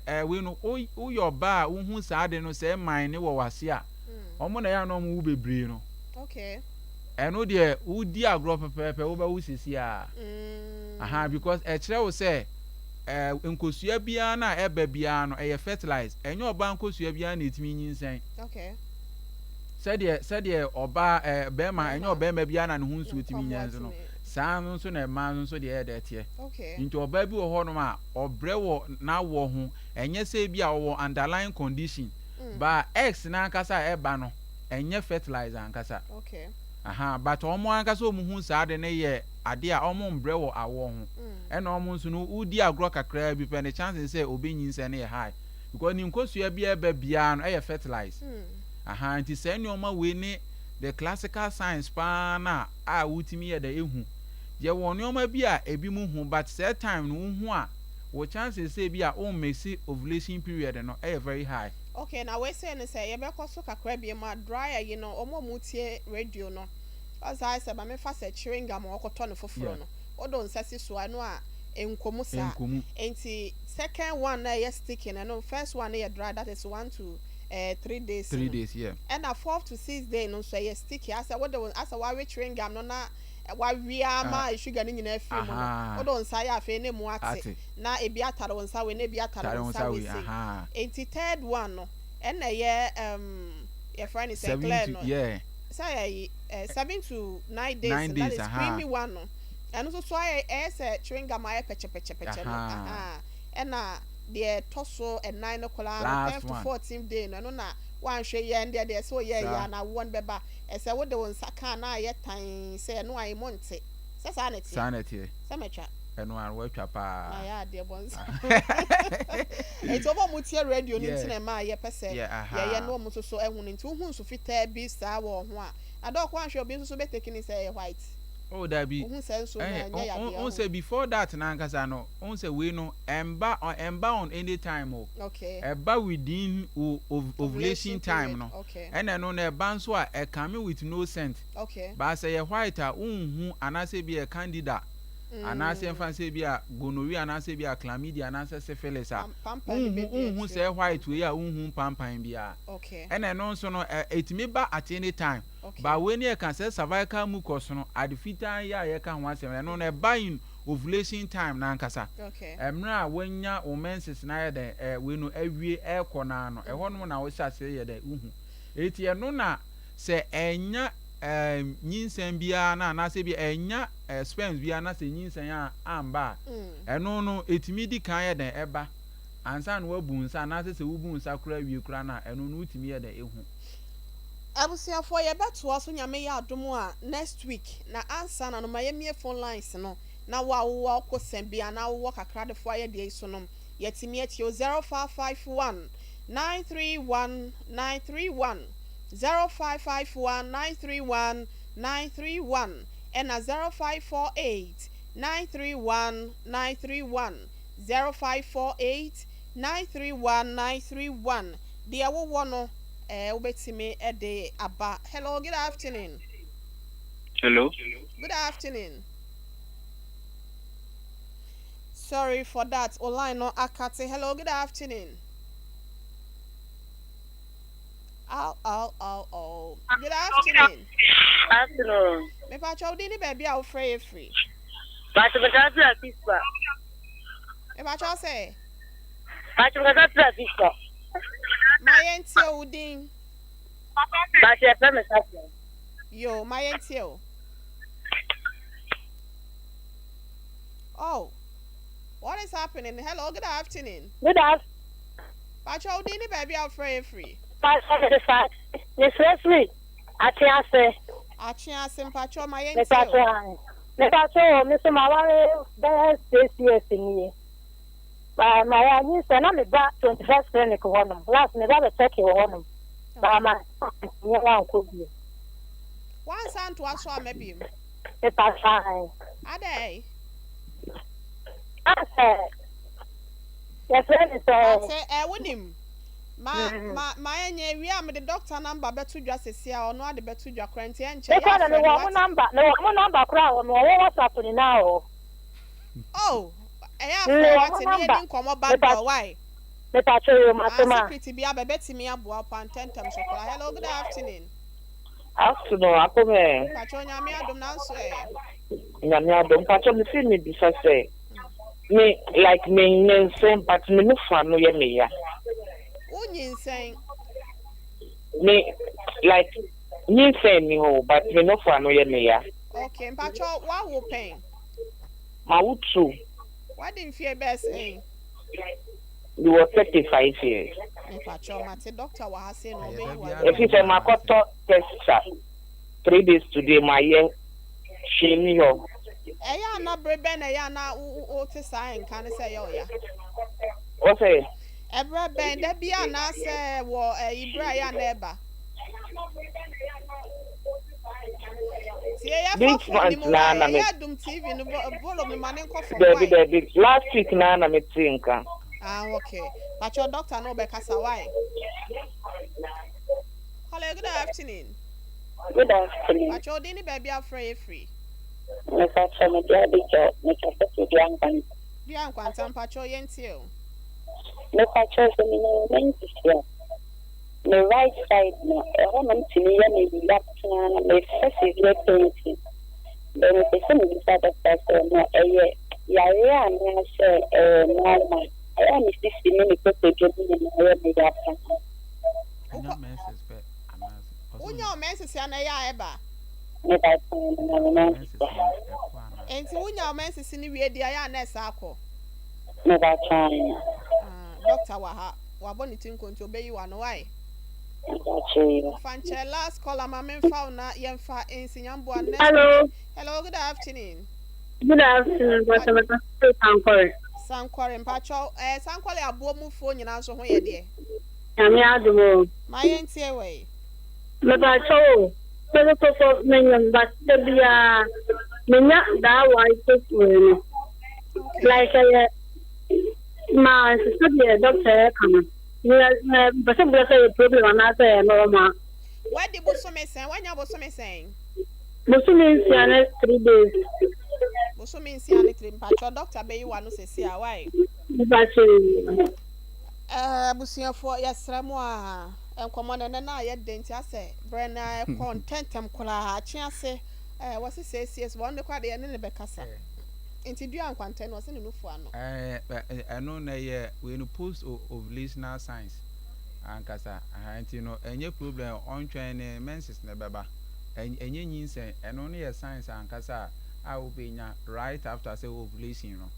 sɛ wei no woyɛ ɔbaa a wohu saa ade no sɛ man ne wɔ w'ase a ɔmo na ɛyɛ a na ɔmo wo bebree no. Ɛno deɛ wodi agorɔ pɛpɛɛpɛ wobɛwo sisi a. Aha, because ɛkyerɛ wo sɛ nkosua biara no a ɛba biara no ɛyɛ fertilize. Ɛnyɛ ɔbaa nkosua biara na ɛtumi nyinsɛn. Sɛdeɛ ɔbaa bɛrima ɛnyɛ Bɛrima. Ɔbɛrima biara na ne ho nsuo tumi Nkwamoa nyinsɛn no. tumi. Saa ara nso na mmaa nso deɛ ɛyɛ dɛ teɛ. Nti ɔbaa bi wɔ hɔnom a, ɔbrɛ wɔ n'awoɔ ho, ɛnyɛ sɛ ebia ɔwɔ underlying condition, but eggs no ankasa a ɛba no, ɛnyɛ fertilizer ankasa. Ahaa, but wɔn ankasa wɔn hu saa ade no yɛ adeɛ a wɔn mbrɛ wɔ awoɔ ho. Ɛna wɔn nso no, wodi agorɔ kakraa bi pɛ no, chances sɛ ɔbɛnyinsɛn no yɛ high. Because ne nkosua bi a ɛba biara no ɛyɛ fertilize. Ahaa, nti saa nneɛma wei ne the classical science paa no a a wotumi yɛ dɛ hu. Yɛwɔ nneɛma bi a ebinom hu but saa time no wohu a, wo chances sɛ ebi a wo misse ovulation period no yɛ very high. Okay na wei sei no sɛ yɛbɛkɔ so kakra biom a dry ayi no wɔn a wɔn tie radio no ɔsɛ ayɛ sɛ ma me fa sɛ chewing gum a wɔkɔtɔ no foforɔ no wode wo nsa si so a ɛno a ɛnkɔ mu saa Ɛnkɔ mu. nti second one no a ɛyɛ sticky no ɛno first one no yɛ dry that is 1 to 3 days 3 no days, yeah. Ɛna fourth to sixth day no nso ɛyɛ sticky asɛ wode wo asɛ wawe chewing gum no na wawe ama sugar no nyinaa afiri mu no wode wo nsa yɛ afei na emu ate Ate. Na ebi atare wo nsa wei na ebi atare Tare wo wo nsa nsa wei wei sei Enti third one no ɛna ɛyɛ yɛfrɛ no sɛ 7 clear to no sɛ ɛyi 7 to 9 days 9 no that days is creamy one no ɛno nso so ayɛ ɛyɛ sɛ chewing gum ayɛ pɛkyɛpɛkyɛpɛkyɛ no ɛna deɛ ɛtɔ so ɛnan no koraa no Last 10th to one. 14th day no ɛno na woanhwɛ yie a ɛndeɛ deɛ ɛsɛ woyɛ yɛ a na awoɔ no bɛba ɛsɛ wode wo nsa ka a na ayɛ tann sɛ ɛno a emu nte sɛ saa na ɛteɛ Saa na ɛteɛ. Sɛ matwa. Ɛno ara woatwa paa. Mayɛ adeɛ bɔ nsa nti wɔn a wɔtie radio no nti na ɛma yɛpɛ sɛ yɛyɛ na wɔn nso so ahu no nti wohu nsu fitaa bi saa wɔ ho a na dɔk woanhwɛ obi nso so bɛtake ne sɛ ɛyɛ white. Oh dabi. Wohu sɛ nso no ɛnyɛ yadeɛ Wohu sɛ before that n'ankasa no, wohu sɛ wei no ɛmba on any time o. Ɛba within wo ovulation time no. Ɛna ɛno no ɛba nso a ɛcome with no scent. But sɛ ɛyɛ white a wonhu anaasɛ ebi yɛ candida anaasɛ yɛmfa no sɛ ebi a gonorrhea anaasɛ ebi a chlamydia anaasɛ syphilis a wonhu wonhu sɛ white wei a wonhu mpampan biara. Ɛna ɛno nso no ɛtumi ba at any time. But wei ne yɛka sɛ cervical mucus no ade fitaa yi a yɛka ho asɛm no ɛno no ɛba in ovulation time no ankasa. Mmerɛ a wanya wo menses no ayɛ dɛn ɛ wei no awie ɛrekɔ no ara no ɛhɔ nom na wohyɛ aseɛ yɛ dɛn wohu. Enti ɛno na sɛ ɛnya ɛɛ nyinsɛn biara no anaasɛ bi ɛnya ɛɛ sperms biara na sɛ nyinsɛn a amba a ɛno no ɛtumi di kan yɛ dɛn ɛba ansa na wabu nsa anaasɛ sɛ wobu nsa koraa wie koraa no a ɛno no wotumi yɛ dɛn ɛhu. Abusuafoɔ yɛbɛtoa so Nyame yɛ adom a next week na ansa na no ma yɛmmie phone lines no na wo a wowɔ kosɛn bi anaa wowɔ kakradefoɔ ayɛdeɛ yi so nom yɛatumi atie wo 0551 931 931 0551 931 931 ɛna 0548 931 931 0548 931 931 deɛ wowɔ no wobɛtumi de aba. Hello, good afternoon. Hello. Good afternoon. Sorry for that. O line no akate. Hello, good afternoon. Ow, ow, ow, ow. Good afternoon. Afternoon. Mepa kyɛw, din ne baabi a wofrɛ yɛ firi. Pàtó mekasa firi Afispa. Mepa kyɛw sɛ. Pàtó mekasa firi Afispa. Ma yɛntie wo din. Pàtó yɛfrɛ me Safia. Yo, ma yɛntie o. Oh, what is happening? Hello, good afternoon. Good afternoon. Pàtó wo din ne baabi a wofrɛ yɛ firi. Pàtó mede fa mesrɛ firi Atease. Akyease mpatwɔ ma yɛntie Mepatɔ o. ahe. Mepatɔ wɔ me so ma ware bɛyɛ 6 years nie. Ma ma yɛ anyi sɛ na meba 21st Clinic hɔnom. Last meba bɛkyɛke wɔ hɔnom. Ba ma nyɛ wankɔ bio. Wansa ntoa so ama biem. Mepatɔ ahe. Adɛn? Asɛ yɛfrɛ ne sɛ. Ate wonim. Ma ɛnyɛ wie a mede doctor number bɛto dwa sesi a ɔno ade bɛto dwa koraa nti ɛnkyɛ Mekɔ yɛ na afrɛ mewɔ no ɔmo wate. number, mewɔ ɔmo number koraa wɔ mewɔ wɔ WhatsApp nyinaa wɔ. Oh, ɛyɛ afrɛ Mewɔ wate ɔmo ne number. yɛdi nkɔmmɔ back door why? Mepatɔ yɛ Ah, matema. secret bi aba bɛtumi aboa wo pa ntɛntɛm so koraa. Hello, good afternoon. Afternoon, Akome. Mpatwɔ Nyame adom nanso ɛ. Nyame adom. Mpacho me si me bisa sɛ me like me nyinsɛn but me nufu ano yɛ me ya. Wonyinsɛn. Me like nyinsɛn ni hɔ but me nufu ano yɛ me ya. Okay. Okay, mpakyɛw woawo pɛn? Mawo two. Wadi mfie bɛɛ sɛn? Mewɔ 35 years. Mepakyɛw mate doctor wɔ ha sei na ɔbɛyi wo ano. Ɛfiri sɛ makɔtɔ tester 3 days today mayɛ hwee nni hɔ. Ɛyɛ a na bere bɛn na ɛyɛ a na wote saa nka no sɛ ɛyɛ ɔya? Wose? Ɛberɛ bɛn, da bi anaasɛ wɔ ɛyi berɛ a ɛyɛ a na ɛba? Tie yɛfa This phone no month mu naa why na me. ɛyɛ adum TV no volume no ma ne nkɔ fam Dabi why? dabi last week naa na me tee nka. Ah okay. Pacho doctor no bɛkasa why? Hello, good afternoon. Good afternoon. Pacho odin ne baabi afrɛ yɛ firi. Mepacho me de Abigail mekasa fi Dua Nkwanta. Dua Nkwanta mpacho yɛntie o. Mepacho sɛ menya menses a me right side no ɛhɔnom tumi yɛ me ya paa na mefa severe pain ti. Bɛ mepɛ sɛ mebisa doctor sɛ no ɛyɛ yare a anaasɛ ɛyɛ normal. Ɛyɛ a me sisi ne me kotodwe mu nyinaa yɛ me ya paa. Ɔnya menses pɛ anaasɛ ɔsɛ Wonya wo menses a na ɛyɛ a ɛba. Mepacho menya me menses menses a. no ɛkɔ anaa? Enti wonya wo menses no wie deɛ ɛyɛ a na ɛsa akɔ. Mepacho. Ah, doctor wɔ ha. Wabɔ ne ti nkonto obeyi wa no why? Mepacho. Fankyɛ last caller ma memfa wo na yɛmfa nsi nyamboa next. Hello. Hello, good afternoon. Good afternoon, Pastor Pastor Sankore. Sankore mpacho Sankore aboɔ mufoɔ nyinaa nso ho yɛ deɛ. Nyame adom o. Ma yɛntie wɔ yi. Mepacho o. Mede menyam but da biara menya daa white wei no. Like ɛyɛ ma sɛ deɛ doctor ɛka no. Mpɛ sɛ mbisa sɛ ɛyɛ problem anaasɛ ɛyɛ normal. Wadi bosome sɛn? Wanya bosome sɛn? Bosome 6 ne 3 days. Bosome 6 ne 3 mpacho doctor bɛyi wa no sɛsi a why? Mepacho. Abusuafoɔ yɛsrɛ mu a nkɔmmɔ no ɛnɛ no a yɛde nti asɛ berɛ na ɛkɔ ntɛntɛm koraa akye ase wɔse sɛ sie wɔn de koraa de yɛne ne bɛkasa nti dua nkwantɛn no ɔse ne nufu ano. Ɛno na ɛyɛ wei no post ovulational signs ankasa aha nti no ɛnyɛ problem ɔntwɛn ne menses ne bɛba ɛnyɛ nyinsɛn ɛno no yɛ signs ankasa a wobɛnya right after sɛ ovulation no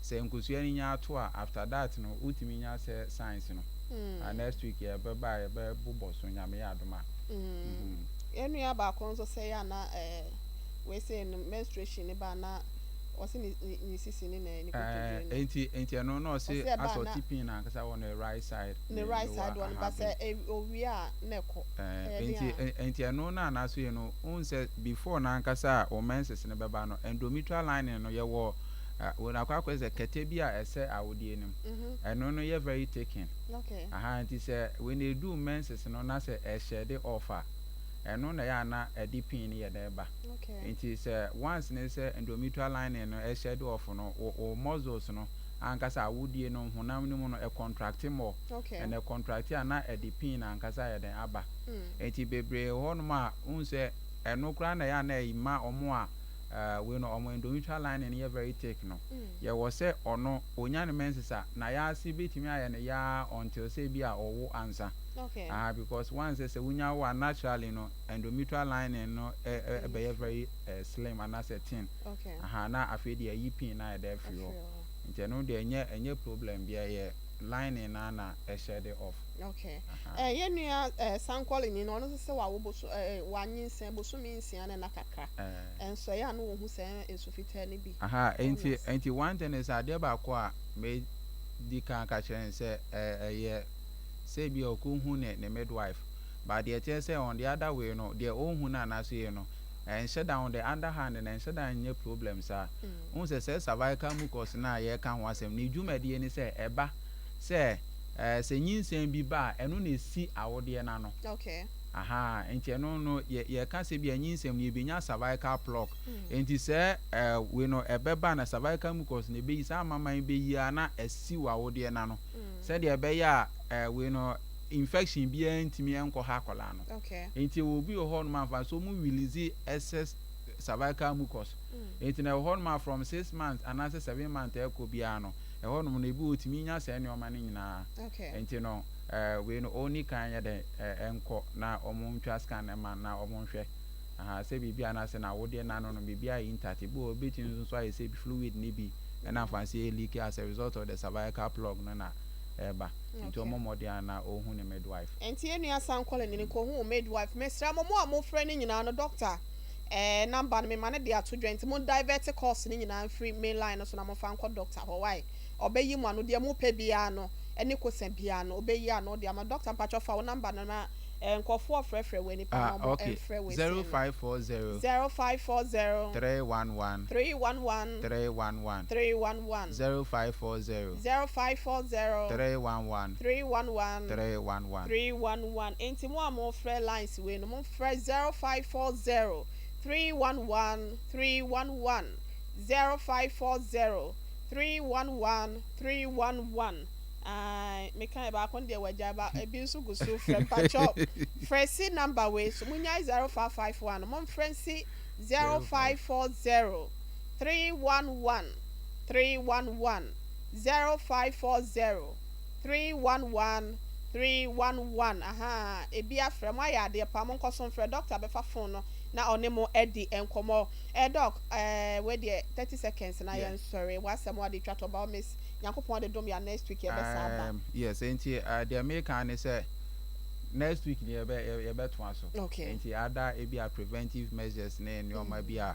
sɛ nkosua no nya ato a after that no wotumi nya sɛ signs no. Next week yɛbɛba a yɛbɛbobɔ so Nyame yɛ adom a. Yɛn nua baako nso sɛ yɛ ana wei sɛ no menstruation ne ba na ɔse ne sisi ne ne kotodwe no. Enti ɛno na ɔse asɛ ɔte pain ankasa wɔ ne right side. Ne right side wɔ no ba sɛ owie a na ɛkɔ. Enti ɛno na anaso yɛ no wohu sɛ before na ankasa a wo menses no bɛba no endometrial lining no yɛwɔ wɔn akɔ sɛ kɛtɛ bi a ɛsɛ awodeɛ no mu ɛno no yɛ very thickened. Aha nti sɛ when they do menses no na sɛ ɛhyɛ de off a ɛno na ɛyɛ ana ɛde pain no yɛ dɛ ba. Nti sɛ once ne sɛ endometrial lining no ɛhyɛ de off no wo muscles no ankasa awodie no honam no mu no ɛcontract more. Ɛna ɛcontract a na ɛde pain ankasa yɛ dɛn aba. Nti bebree hɔnom a wohu sɛ ɛno koraa na ɛyɛ ana ɛma ɔmo a wei no ɔmo endometrial lining no yɛ very thick no yɛwɔ sɛ ɔno onya ne menses a na yɛase betumi ayɛ no yaa until sɛ bi a ɔwo ansa. Ah, because once sɛ wonya wo a naturally no endometrial lining no ɛbɛyɛ very slim anaasɛ thin. Aha na afei deɛ ɛyi pain na yɛde afiri hɔ. Nti ɛno deɛ ɛnyɛ problem bi ɛyɛ lining na na ɛhyɛ de off. Okay. Yɛn nua Sankɔle ni no ɔno nso sɛ wawo boso wanyinsɛn bosome 6 ne na kakra. Ɛnso ɛyɛ a no wɔhu sɛ nsu fitaa no bi. Aha enti one thing is adeɛ baako a me di kan ka kyerɛ no sɛ ɛyɛ sɛ bi a ɔkɔhu ne midwife but deɛ kyerɛ sɛ on the other way no deɛ ɔnhu no anaso yɛ no ɛnhyɛ da on the other hand na ɛnhyɛ da nyɛ problem saa. Wohu sɛ cervical mucus no a yɛka ho asɛm ne dwumadie ne sɛ ɛba sɛ sɛ nyinsɛn bi ba a ɛno na ɛsi awodeɛ n'ano. Aha nti ɛno no yɛka sɛ bi a nyinsɛn no yɛbɛnya cervical plug. Nti sɛ wei no ɛbɛba na cervical mucus no ɛbɛyi saa amaman bɛyi a na ɛsi wɔ awodeɛ n'ano. Sɛdeɛ ɛbɛyɛ a wei no infection biara ntumi nkɔ ha akwadaa no. Nti wɔ bi wɔ hɔ nom afa so ɔmo release excess cervical mucus. Nti na ɛwɔ hɔ nom a from 6 months anaasɛ 7 months ɛkɔ biara no ɛhɔ nom no ebi wɔ tumi nya saa nneɛma no nyinaa. Nti no wei no ɔni kan yɛ dɛ ɛnkɔ na ɔmo ntwa scan ɛma na ɔmo nhwɛ. Ahaa sɛ biribi anaasɛ n'awodeɛ no ano no biribi ayɛ intact. Ebi wɔ hɔ ebetumi nso ayɛ sɛ fluid no bi ɛna afa sɛ ɛleak as a result of the cervical plug no na ɛreba. Nti ɔmmɔ mmɔden ara na ɔnhu ne midwife. Nti yɛn nua san kɔ n'anim kɔhu wo midwife. Mesrɛ mo, mo a mofrɛ no nyinaa no doctor eh number no mema no de ato dwa nti mo divert calls no nyinaa mfiri main line no so na momfa nkɔ doctor hɔ wai. Ɔbɛyi mo ano deɛ mopɛ biara no ɛne kosa biara no ɔbɛyi ano de ama. Doctor mpakyɛw fa wo number no na eh nkurɔfoɔ frɛfrɛ wei nipa Ah na ɔmo okay, mfrɛ wei sei zero no. 540 0540 311 311 311 311 0540 0540 311 311 311. 311 Enti mo a mofrɛ lines wei no momfrɛ 0540 311 311 0540 311 311 Ae mekae baako no deɛ wagyae ba ebi nso gu so frɛ mpakyɛw frɛ si number wei so monyae 0551 no momfrɛ nsi 0540 311 311 0540 311 311 ahaa ebi afrɛ mo ayɛ adeɛ paa monkɔ so mfrɛ doctor bɛfa phone no na ɔne mo adi nkɔmmɔ eh doc eh wei deɛ 30 seconds na yɛnsɔre w'asɛm wade twa to by all means Nyankopɔn de dom yɛ a next week yɛbɛsan aba. Um, yes, nti uh, deɛ meka ne sɛ next week ni yɛbɛ yɛbɛtoa so. Okay. Nti ada ebi a preventive measures ne nneɛma bi a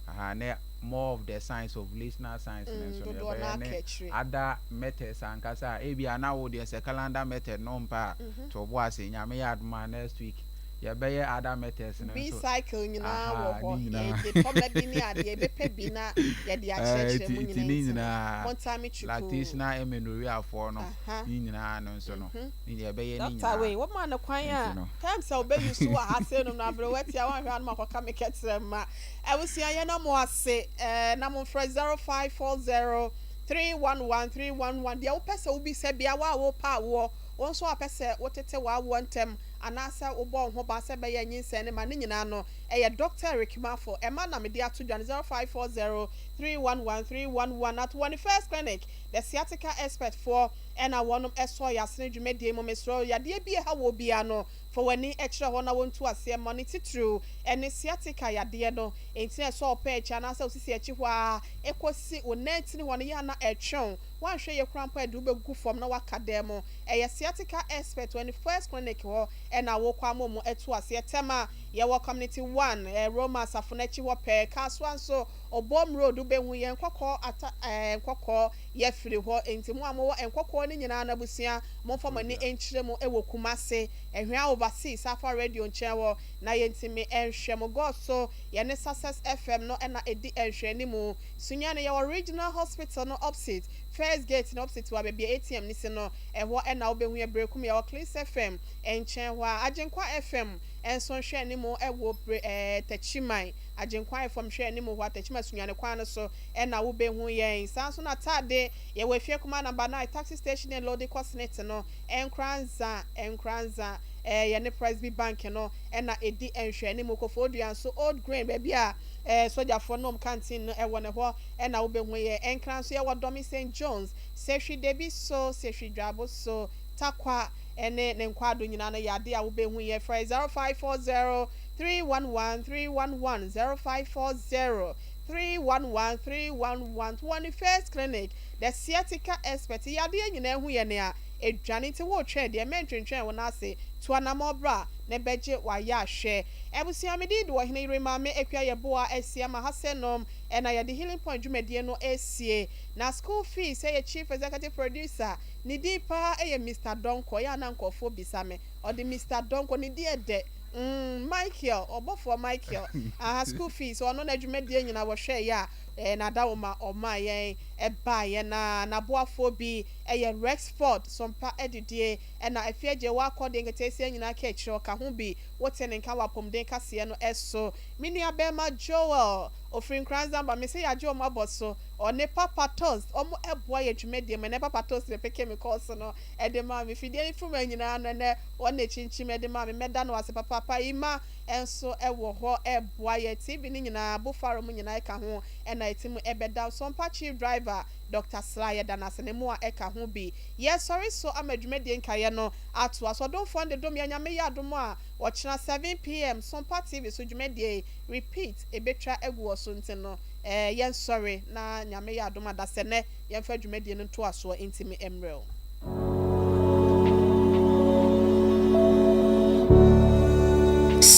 aha ne more of the signs ovulational signs ne nso no Dodoɔ no yɛbɛyɛ ara ne ka akyire. other methods ankasa a ebi a na wo deɛ sɛ calendar method no mpa a to bo ase Nyame yɛ adom a next week yɛbɛyɛ other methods no Bi nso cycle nyinaa wɔ aha hɔ ne nyinaa yɛde tɔma bi ne adeɛ yɛbɛpɛ bi na yɛde Ɛɛ akyerɛkyerɛ nti mu nti nyinaa ne nti no nyinaa montaa me kyukuu. lactational amenorrhea foɔ no Aha. ne nyinaa no nso no ne nyinaa yɛbɛyɛ ne Doctor wei nyinaa woma no kwan nti a no. terms a ɔbɛ use wɔ ha sei nom no aberewa tia wanhwɛ a na makɔka me kɛtrɛ ma abusua yɛna mo ase eh, na momfrɛ 0540 311 311 deɛ wopɛ sɛ wobisa bia wo a wopɛ awoɔ wo nso a pɛ sɛ wotete w'awoɔ ntɛm anaasɛ wobɔ wo ho ban sɛ ɛbɛyɛ nyinsɛn no ma ne nyinaa no ɛyɛ Doctor Eric Mafo ɛma na mede ato dwa no 0540 311 311 at Wɔne First Clinic The Sciatica Expert foɔ ɛna wɔnom ɛsɔɔ yasene dwumadie mu mesrɛ wo yadeɛ bi ɛha wɔ biara no fa w'ani kyerɛ hɔ na wɔntu aseɛ mma ne titiriw ɛne sciatica yadeɛ no nti na ɛsɔ wo pɛ akyi anaasɛ wo sisi akyi hɔ ara ɛkɔsi wo nan tini hɔ no yɛ a na ɛtwe wo woanhwɛ yie koraa mpo a ɛde wo bɛgu fam na woaka dan mu ɛyɛ sciatica expert wɔ ne First Clinic hɔ ɛna wokɔ ama wɔn atu aseɛ tɛm a yɛwɔ Community One Roma asafo no akyi hɔ pɛɛ Kasoa nso Obom Road wobɛhu yɛn Nkɔkɔɔ ata ɛɛ Nkɔkɔɔ yɛfiri hɔ nti mo a mowɔ Nkɔkɔɔ no nyinaa no abusua momfa mo ani nkyerɛ mu wɔ Kumase Ahwea Overseas Safa Radio nkyɛn hɔ na yɛntumi nhwɛ mo God so yɛne Success FM no na ɛdi nhwɛanimu Sunyani yɛwɔ Regional Hospital no opsit First gate no opsit hɔ a baabi a ATM no si no ɛhɔ na wobɛhu yɛn Berekum yɛwɔ Clis FM nkyɛn hɔ a Agyenkwa FM nso nhwɛanimu wɔ Bre ɛɛ Takyiman Agyenkwa FM nhwɛanimu hɔ a Takyiman Sunyani kwan no so na wobɛhu yɛn Saa nso na Tade yɛwɔ Efie Kumaa Number 9 Taxi Station ne Lodi kɔ Senate no Nkoranza Nkoranza ɛɛ yɛne Presby Bank no na ɛdi nhwɛanimu Koforidua nso Old Grain baabi a ɛɛ sogyafoɔ nom canteen no wɔ no hɔ na wobɛhu yɛn Nkran nso yɛwɔ Dɔme St John's Sehwi Debi so Sehwi Dwabo so Tarkwa ne ne nkwaado nyinaa no yɛ adeɛ a wobɛhu yɛn Frɛ 0540 311 311 0540 311 311 Wɔ ne First Clinic The Sciatica Expert Yadeɛ nyinaa hu yɛ nea ɛdwane nti woretwɛn deɛ mɛntwentwɛn wo nan ase tu anamɔ bra na bɛgye w'ayɛ ahwɛ Abusua me din de Ɔhene Yere Maame Akua Yeboah Asiamah Hasenom ɛna yɛde Healing Point dwumadie no resie na School Fees ɛyɛ Chief Executive Producer ne din paa ɛyɛ Mister Donkor ɛyɛ a na nkorɔfoɔ bisa me ɔde Mister Donkor ne din ɛdɛ mm Michael ɔbɔfoɔ Michael aha School Fees ɔno na dwumadie nyinaa wɔhwɛɛyɛ a ɛɛ n'adawoma ɔmaa yɛn ɛbaeɛ na n'aboafoɔ bi ɛyɛ Rexford Sompa adidie ɛna Afie Agyewa akɔdeɛ nketeesia nyinaa ka akyire ɔka ho bi wote ne nka wɔ apɔmuden kaseɛ no so. Me nua bɛɛma Joel ofiri Nkoranzamba me se yagye ɔmo abɔ so ɔne Papa Toast ɔmo ɛboa yɛ dwumadie mu ɛnɛ Papa Toast na ɛpeke me kɔɔso no ɛde maa me fidie ne fuma nyinaa no ɛnɛ wɔn na ɛkyinkyim ɛde maa me mɛda no ase papaapa Ima nso wɔ hɔ reboa yɛn. TV no nyinaa, Bofaro mu nyinaa ka ho na ɛtim bɛda. Sompa Chief Driver, Doctor Sly, yɛda no ase ne mmoa ka ho bi. Yɛresɔre so ama dwumadie nkaeɛ no atoa so. Ɔdomfoɔ no de dom yɛn, Nyame yɛ adom a, ɔkyena 7 pm Sompa TV so dwumadie yi repeat ɛbɛtwa agu wɔ so nti no, yɛnsɔre na Nyame yɛ adom a, dasɛnɛ yɛmfa dwumadie no ntoasoɔ ntimi mmerɛ wo.